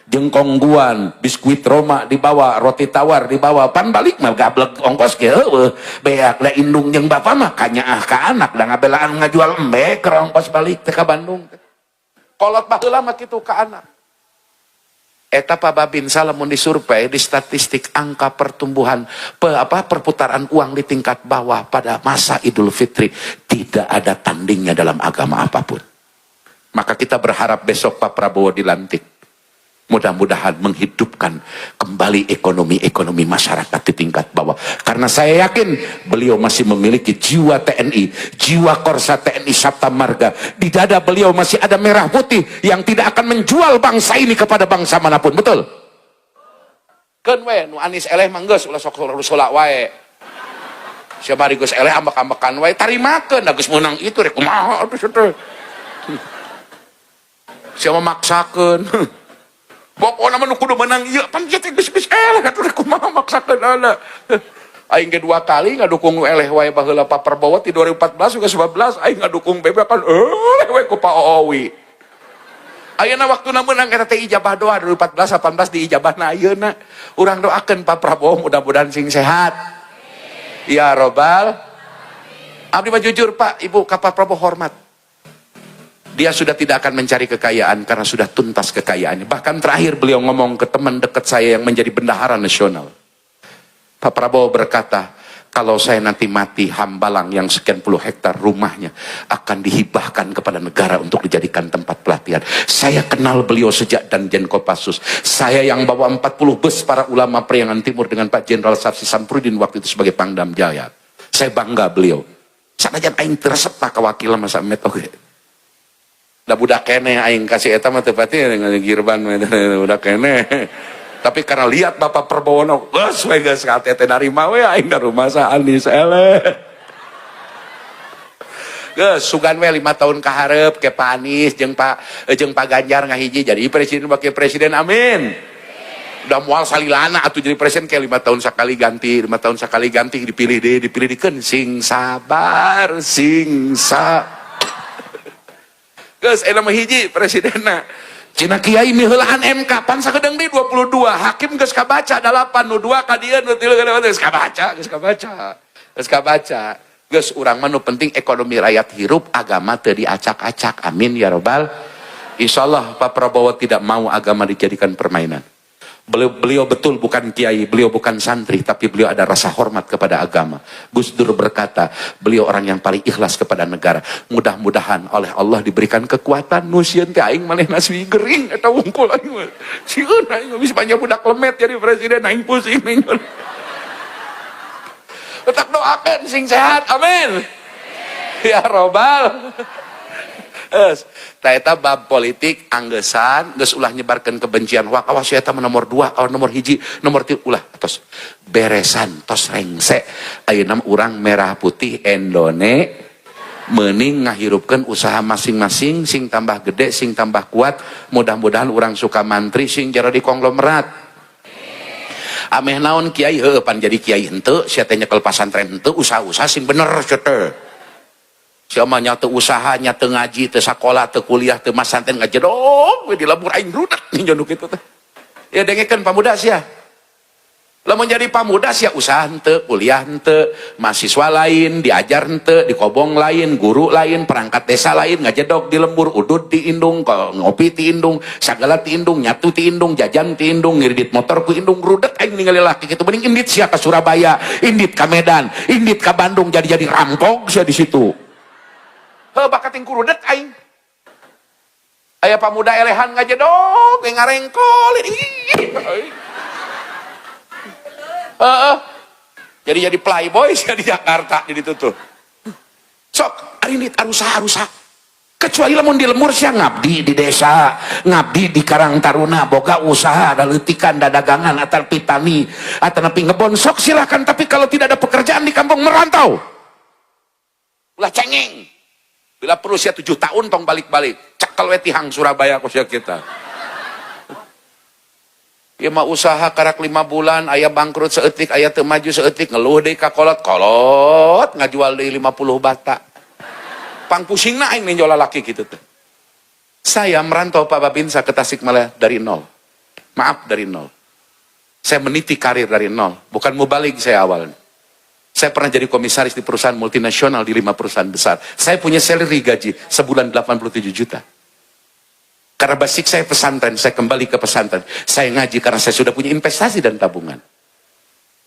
Jeung Khong Guan, biskuit Roma dibawa, roti tawar dibawa, pan balik mah gablek ongkos ge heueuh. Beak da indung jeung bapa mah kanyaah ka anak, da ngabelaan ngajual embe keur ongkos balik teh ka Bandung. Kolot baheula mah kitu ka anak. Eta Pak Babinsa, lamun disurvei di statistik angka pertumbuhan apa perputaran uang di tingkat bawah pada masa Idul Fitri tidak ada tandingnya dalam agama apapun. Maka kita berharap besok Pak Prabowo dilantik. Mudah-mudahan menghidupkan kembali ekonomi-ekonomi masyarakat di tingkat bawah. Karena saya yakin beliau masih memiliki jiwa TNI, jiwa Korsa TNI Sapta Marga. Di dada beliau masih ada merah putih yang tidak akan menjual bangsa ini kepada bangsa manapun. Betul? Keun we, nu Anies eleh mah geus ulah sok rusolak wae. Siapa geus eleh ambek-ambekan wae, tarimakeun da geus meunang itu rek kumaha atuh teh. Siapa maksakeun? Pokoknya mah nu kudu menang ieu, pan ieu teh geus geus eleh atuh, rek kumaha maksakeun ana. Aing ge dua kali ngadukung nu eleh wae baheula, Pak Prabowo ti 2014 juga 19 aing ngadukung BB kan eleh we ku Pak Owi. Ayeuna waktuna meunang eta teh ijabah doa 2014 18 diijabahna ayeuna. Urang doakeun Pak Prabowo mudah-mudahan sing sehat. Ya robbal. Abdi mah jujur, Pak, Ibu, ka Pak Prabowo hormat. Dia sudah tidak akan mencari kekayaan karena sudah tuntas kekayaannya. Bahkan terakhir beliau ngomong ke teman dekat saya yang menjadi bendahara nasional. Pak Prabowo berkata, kalau saya nanti mati, Hambalang yang sekian puluh hektar rumahnya akan dihibahkan kepada negara untuk dijadikan tempat pelatihan. Saya kenal beliau sejak Danjen Kopassus. Saya yang bawa 40 bus para ulama Priangan Timur dengan Pak Jenderal Sjafrie Sjamsoeddin waktu itu sebagai Pangdam Jaya. Saya bangga beliau. Sanajan aing teu resep ka wakil masa met oge. Da budak keneh aing kasih eta mah teu pati girban budak keneh. Tapi karena lihat Bapak Prabowo, geus we geus teh narima we aing da rumah sa Anies eleh. Geus sugan we 5 tahun ka hareup ke Pak Anies jeung Pak Ganjar ngahiji jadi presiden wakil presiden, amin. Udah moal salilana atuh jadi presiden kayak 5 tahun sekali ganti, 5 tahun sekali ganti, dipilih deh, dipilih dikeun, sing sabar, sing sa. Geus eta mah hiji presidenna. Cina kiai miheulaan MK pan sakedeung deui 22 hakim geus kabaca 8 nu 2 ka dieu nu 3 geus kabaca, geus kabaca, geus kabaca. Geus, urang mah nu penting ekonomi rakyat hirup, agama teu diacak-acak, amin ya robbal. Insyaallah Pak Prabowo tidak mau agama dijadikan permainan. Beliau, beliau betul bukan kiai, beliau bukan santri, tapi beliau ada rasa hormat kepada agama. Gus Dur berkata, beliau orang yang paling ikhlas kepada negara. Mudah-mudahan oleh Allah diberikan kekuatan. Nu sieun teh aing manehna sieun gering eta wungkul aing mah. Sieun aing geus banyak budak lemet jadi presiden, aing pusing aing. Tetap doakan sing sehat, amin. Ya robbal. Es, tah eta bab politik anggeusan, geus ulah nyebarkeun kebencian. Wah, awas ya, eta mah nomor 2, awas nomor 1, nomor 3, ulah tos beresan, tos rengse. Ayeuna mah urang merah putih Endone meuning ngahirupkeun usaha masing-masing sing tambah gede, sing tambah kuat. Mudah-mudahan urang Sukamantri sing jero di konglomerat. Ameh naon kiai heuh pan jadi kiai henteu, sia teh nyekel pasantren henteu, usaha-usaha sing bener sia teh. Sia mah nya teu usaha, nya teu ngaji, teu sakola, teu kuliah, teu masanten, ngajedog we di lembur, aing rudet ninjo nu kitu teh. Ya dengekeun pamuda sia. Lamun jadi pamuda sia usaha henteu, kuliah henteu, mahasiswa lain, diajar henteu, dikobong lain, guru lain, perangkat desa lain, ngajedog di lembur, udud di indung, ngopi ti indung, sagala ti indung, nyatu ti indung, jajan ti indung, ngiridit motor ku indung, rudet aing ningali laki kitu. Mending indit sia ka Surabaya, indit ka Medan, indit ka Bandung, jadi-jadi rampok sia di situ. Heuh bakat ting kurudet aing. Aya pamuda elehan ngajedog, ngarengkol. Ih. Heeh. Jadi playboy sia di Jakarta di ditu tuh. Sok, ari ini arusa arusa. Kecuali lamun di lembur sia ngabdi di desa, ngabdi di Karang Taruna, boga usaha, ada leutikan, dagangan, atau pitani, atau nepi ngebon, sok silakan. Tapi kalau tidak ada pekerjaan di kampung, merantau. Ulah cengeng. Bila perlu sia 7 tahun tong balik-balik. Cekel we tihang Surabaya ku sia kita. Ya mah usaha karak 5 bulan, aya bangkrut saeutik, aya teu maju saeutik, ngeluh deui ka kolot, kolot ngajual deui 50 bata. Pang pusingna aing ninjo lalaki kitu teh. Saya merantau, Pak Babinsa, ke Tasikmalaya dari nol. Maaf, dari nol. Saya meniti karir dari nol, bukan mubalig saya awalnya. Saya pernah jadi komisaris di perusahaan multinasional di lima perusahaan besar. Saya punya salary gaji sebulan 87 juta. Karena basic saya pesantren, saya kembali ke pesantren. Saya ngaji karena saya sudah punya investasi dan tabungan.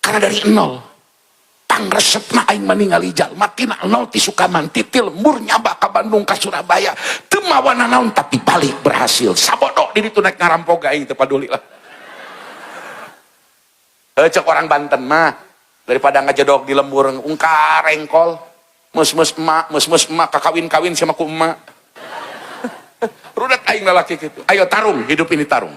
Karena dari nol. Pangresepna aing mah ningali jalma tina nol ti Sukamanti ti lembur nyaba ka Bandung, ka Surabaya. Teu mawa nanaon tapi balik berhasil. Sabodo di ditu naik ngarampok aing teu paduli lah. Eh, cek orang Banten mah daripada ngajedog di lembur ungkar engkol mus-mus emak, mus-mus emak kakawin-kawin sama ku emak. Rudet aing lalaki gitu. Ayo tarung, hidup ini tarung.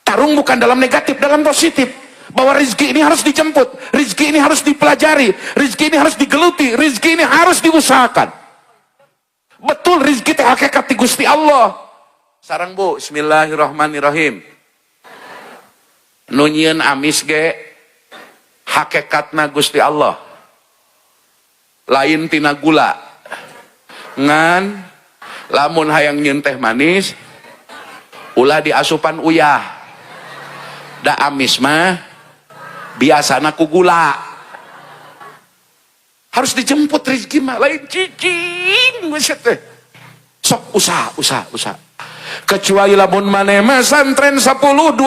Tarung bukan dalam negatif, dalam positif. Bahwa rezeki ini harus dijemput, rezeki ini harus dipelajari, rezeki ini harus digeluti, rezeki ini harus diusahakan. Betul, rezeki teh hakikat ti Gusti Allah. Sarang Bu, bismillahirrahmanirrahim. Nu nyieun amis ge hakikatna Gusti Allah. Lain tina gula. Ngan lamun hayang nyieun teh manis. Ulah diasupan uyah. Da amis mah biasana ku gula. Harus dijemput rezeki mah, lain cicing geus teh. Sok usaha, usaha, usaha. Kecuali lamun maneh masantren 10 20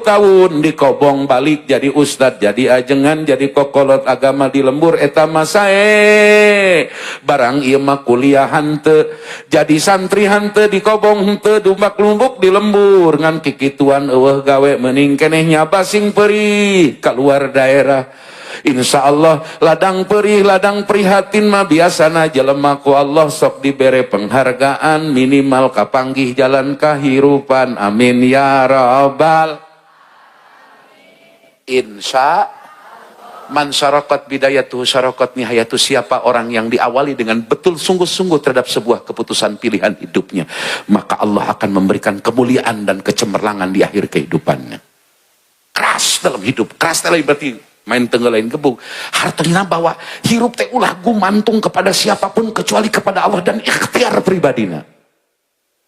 tahun dikobong balik jadi ustad, jadi ajengan, jadi kokolot agama di lembur, eta mah sae. Barang ieu mah kuliah henteu, jadi santri henteu, dikobong henteu, dumbak lumbuk di lembur, ngan kikituan euweuh gawe, mending keneh nyaba sing perih keluar daerah. Insya Allah ladang perih, ladang prihatin mah biasana jelema ku Allah sok dibere penghargaan, minimal kapanggih jalan kahirupan. Amin ya rabbal. Insya man syaraqat bidayatuhu syaraqat nihayatu. Siapa orang yang diawali dengan betul sungguh-sungguh terhadap sebuah keputusan pilihan hidupnya, maka Allah akan memberikan kemuliaan dan kecemerlangan di akhir kehidupannya. Keras dalam hidup, keras dalam berarti main tenggelain gebuk. Hartanya bahwa hirup teh ulah gumantung kepada siapapun kecuali kepada Allah dan ikhtiar pribadina.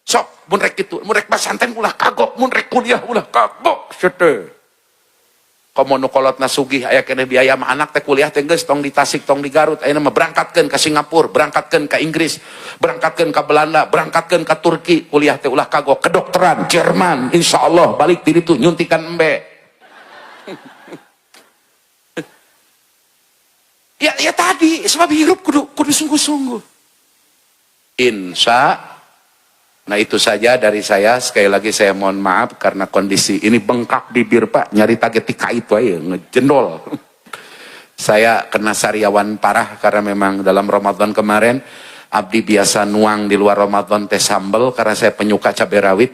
Sok mun rek kitu, mun rek pasantren ulah kagok, mun rek kuliah ulah kagok sete. Komo nu kolotna sugih aya keneh biaya mah, anak teh kuliah teh geus tong di Tasik, tong di Garut, ayeuna mah berangkatkeun ka Singapura, berangkatkeun ka Inggris, berangkatkeun ka Belanda, berangkatkeun ka Turki, kuliah teh ulah kagok, kedokteran Jerman, insyaallah balik di ditu nyuntikan embe. Ya, ya tadi, sebab hirup kudu kudu sungguh-sungguh. Insya. Nah, itu saja dari saya. Sekali lagi saya mohon maaf karena kondisi ini bengkak bibir, Pak. Nyari target kait wae ngejendol. Saya kena sariawan parah karena memang dalam Ramadan kemarin abdi biasa nuang di luar Ramadan teh sambel karena saya penyuka cabai rawit.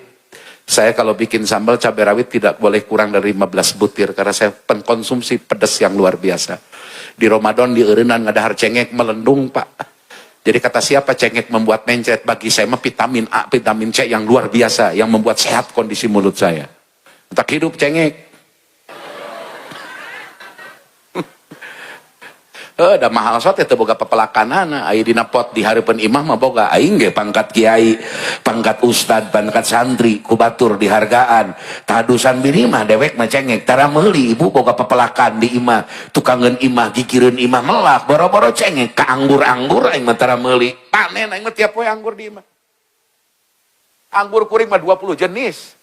Saya kalau bikin sambal cabai rawit tidak boleh kurang dari 15 butir karena saya pengkonsumsi pedas yang luar biasa. Di Ramadan di eureunnan ngadahar cengek melendung, Pak. Jadi kata siapa cengek membuat mencret, bagi saya mah vitamin A, vitamin C yang luar biasa yang membuat sehat kondisi mulut saya. Tak hidup cengek. Da mahal sot teu boga pepelakanana, aya dina pot di hareupeun imah mah boga. Aing ge pangkat kiai, pangkat ustad, pangkat santri ku batur dihargaan. Tadusan bini mah dewek mah cengek tara meuli, ibu boga pepelakan di imah, tukangeun imah, gigireun imah, melak boro-boro cengek ka anggur-anggur aing mah tara meuli. Panen aing mah tiap poe anggur di imah. Anggur kuring mah 20 jenis.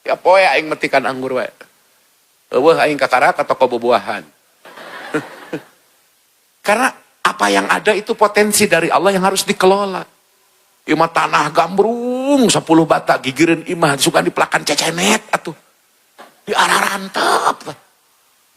Tiap poe aing metikan anggur wae. Euweuh aing kakara ka toko bubuahan. Karena apa yang ada itu potensi dari Allah yang harus dikelola. Imah tanah gambrung 10 bata gigireun imah suka dipelakan cecenet atuh. Di arah rantep.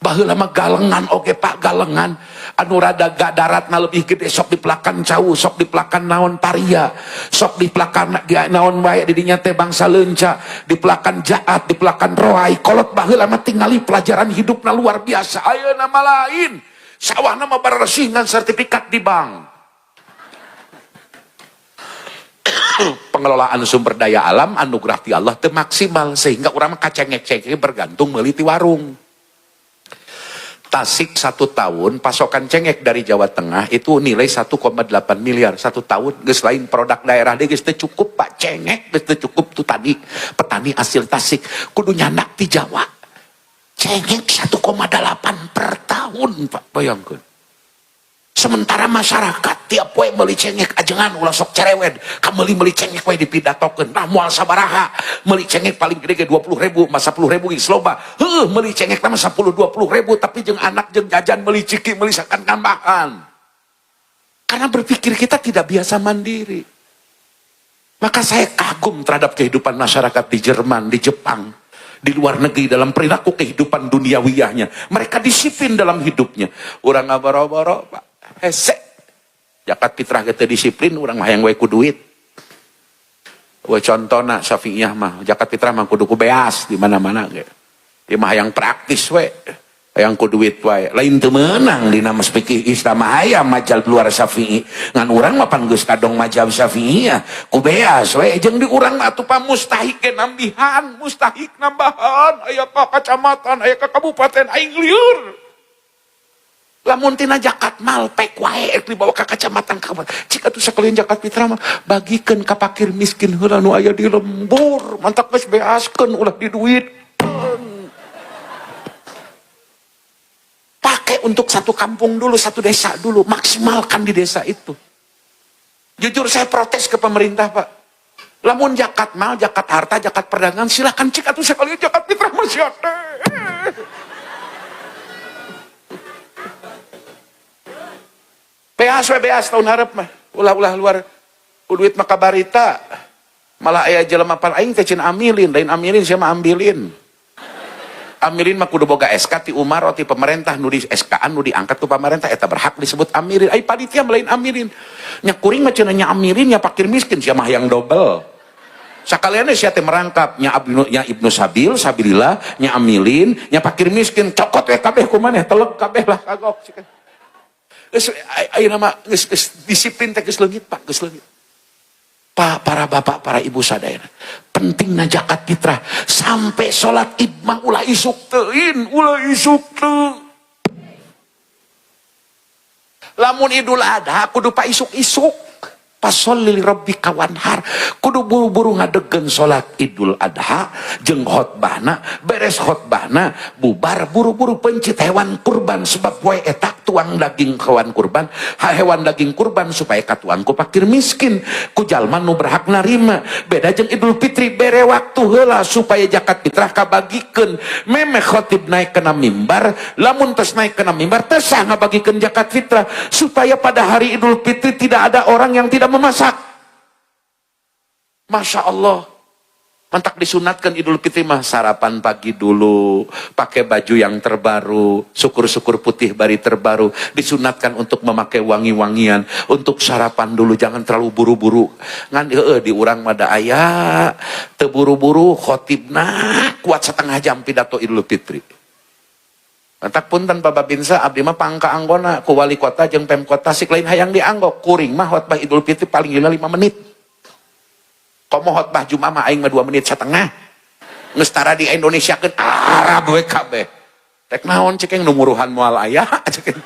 Baheula mah galengan oge, Pak, galengan. Anu rada daratna lebih gede sok dipelakan cau, sok dipelakan naon paria, sok dipelakan naon wae di dinya teh bangsa leunca, dipelakan jaat, dipelakan roai. Kolot baheula mah tingali pelajaran hidupna luar biasa. Ayeuna mah lain. Sawah nama bersih ngan sertifikat di bank. Pengelolaan sumber daya alam anugerah ti Allah teu maksimal sehingga urang mah kacengek-cengek bergantung meuli ti warung. Tasik 1 tahun pasokan cengek dari Jawa Tengah itu nilai 1,8 miliar 1 tahun. Geus lain produk daerah deui, geus teu cukup, Pak, cengek geus teu cukup tuh tadi petani hasil Tasik kudu nyandak ti Jawa. Cengek 1,8 per tahun, Pak, bayangkan. Sementara masyarakat tiap poe meuli cengek, ajengan ulah sok cerewet, kameuli meuli cengek we dipidatokeun. Nah, moal sabaraha meuli cengek, paling gede ge 20.000 mah, 10.000 geus loba. Heuh, meuli cengek mah 10 20 ribu, tapi jeung anak jeung jajan meuli ciki meuli sakan tambahan. Karena berpikir kita tidak biasa mandiri. Maka saya kagum terhadap kehidupan masyarakat di Jerman, di Jepang, di luar negeri dalam perilaku kehidupan duniawiyahnya. Mereka disiplin dalam hidupnya. Urang ngaboro-boro, Pak. Hese. Zakat fitrah kita disiplin, urang mah hayang we ku duit. We contona Syafi'iyah mah, zakat fitrah mah kudu ku beas di mana-mana ge. Ieu mah hayang praktis we. Hayang ku duit wae. Lain teu meunang dina mas fikih Islam aya majal luar Syafi'i. Ngan urang mah pan geus kadong mazhab Syafi'iyah, ku beas we. Jeung di urang mah atuh pa mustahik ge nambihan, mustahik nambahan, aya ka kacamatan, aya ka kabupaten, aing lieur. Lamun tina zakat mal pek wae rek dibawa ka kecamatan ka kabupaten. Cik atuh sakalian zakat fitrah mah bagikeun ka fakir miskin heula nu aya di lembur. Mantak geus beaskeun ulah diduitkeun. Pakai untuk satu kampung dulu, satu desa dulu, maksimalkan di desa itu. Jujur saya protes ke pemerintah, Pak. Lamun zakat mal, zakat harta, zakat perdagangan, silakan, cik atuh sekalian zakat fitrah masih ada. Beas we beas tahun hareup mah. Ulah-ulah luar duit mah kabarita. Malah aya jelema pan aing teh cin amilin, lain amilin sia mah ambilin. Amilin mah kudu boga SK ti Umar ti pemerintah nu di SK-an nu diangkat ku pemerintah eta berhak disebut amilin. Ai panitia mah lain amilin. Nya kuring mah cenah nya amilin nya fakir miskin sia mah hayang dobel. Sakalian sia teh merangkap nya abnu nya Ibnu Sabil, sabilillah, nya amilin, nya fakir miskin, cokot we kabeh ku maneh, teleg kabeh lah kagok. Geus ayeuna mah geus disiplin teh geus leungit, Pak, geus leungit. Pak, para bapak, para ibu sadayana, pentingna zakat fitrah sampai salat Id mah ulah isuk teuin, ulah isuk teu. Lamun Idul Adha kudu pa isuk-isuk. Fasholli li rabbika wanhar, kudu buru-buru ngadegen salat Idul Adha jeung khotbahna, beres khotbahna bubar buru-buru pencit hewan kurban sebab poe eta tuang daging hewan kurban, hewan daging kurban supaya katuang ku fakir miskin, ku jalma nu berhak narima. Beda jeung Idul Fitri bere waktu heula supaya zakat fitrah kabagikeun. Memeh khotib naik kana mimbar, lamun tos naik kana mimbar teu sah ngabagikeun zakat fitrah supaya pada hari Idul Fitri tidak ada orang yang tidak memasak. Masya Allah. Mantak disunatkan Idul Fitri mah sarapan pagi dulu, pakai baju yang terbaru, syukur-syukur putih bari terbaru, disunatkan untuk memakai wangi-wangian, untuk sarapan dulu, jangan terlalu buru-buru. Ngan heueuh di urang mah da aya teu buru-buru khotibna kuat setengah jam pidato Idul Fitri. Mantak punten Pak Babinsa, abdi mah pangka anggona ku wali kota jeung pemkot Tasik lain hayang dianggo, kuring mah khotbah Idul Fitri paling lila 5 menit. Komo khotbah Jumat mah aing mah 2 menit setengah. Geus tara di Indonesia keun Arab we kabeh. Rek naon cek nu muruhan moal aya cek.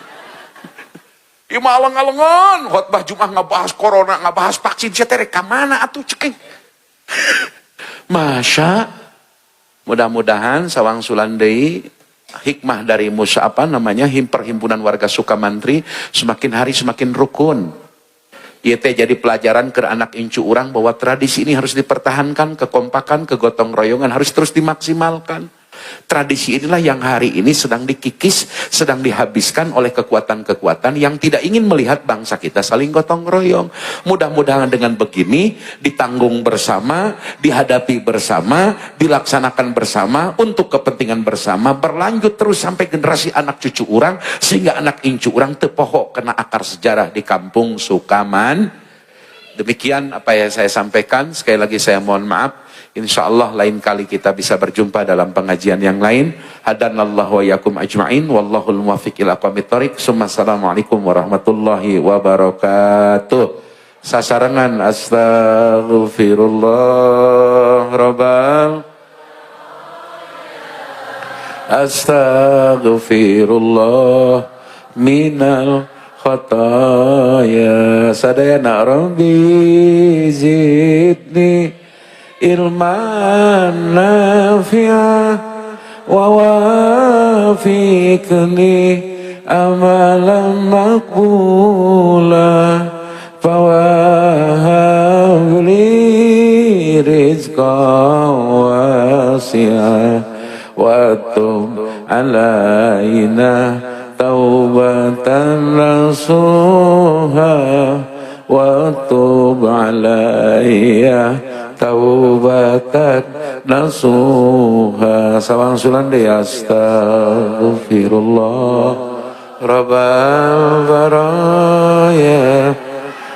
Ieu mah aleng-alengan khotbah Jumat ngabahas corona, ngabahas vaksin sia teh rek ka mana atuh cek. Masya, mudah-mudahan sawangsulan deui hikmah dari Musa apa namanya perhimpunan warga Sukamantri semakin hari semakin rukun. Ieu teh jadi pelajaran ke anak incu urang bahwa tradisi ini harus dipertahankan, kekompakan, kegotong royongan harus terus dimaksimalkan. Tradisi inilah yang hari ini sedang dikikis, sedang dihabiskan oleh kekuatan-kekuatan yang tidak ingin melihat bangsa kita saling gotong royong. Mudah-mudahan dengan begini ditanggung bersama, dihadapi bersama, dilaksanakan bersama untuk kepentingan bersama, berlanjut terus sampai generasi anak cucu urang, sehingga anak incu urang tepohok kena akar sejarah di kampung Sukaman. Demikian apa yang saya sampaikan. Sekali lagi saya mohon maaf. Insya Allah lain kali kita bisa berjumpa dalam pengajian yang lain. Hadanallahu wa yakum ajma'in. Wallahul muwaffiq ila aqwamit thoriq. Assalamualaikum warahmatullahi wabarakatuh. Sasarengan astaghfirullah rabbal astaghfirullah minal khataya sadayana rabbi zidni ilman nafi'a wa wafiqni amalan maqbula fawahab li rizqan wasi'a wa tub alaina taubatan nasuha wa tub alayya taubatan nasuha. Sawangsulan deh astaghfirullah rabbal baraya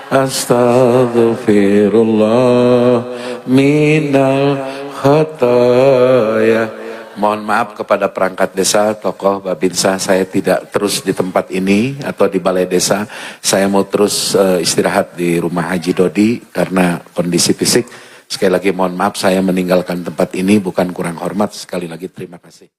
astaghfirullah minal khataya. Mohon maaf kepada perangkat desa, tokoh, Babinsa, saya tidak terus di tempat ini atau di balai desa. Saya mau terus istirahat di rumah Haji Dodi karena kondisi fisik. Sekali lagi mohon maaf saya meninggalkan tempat ini bukan kurang hormat. Sekali lagi terima kasih.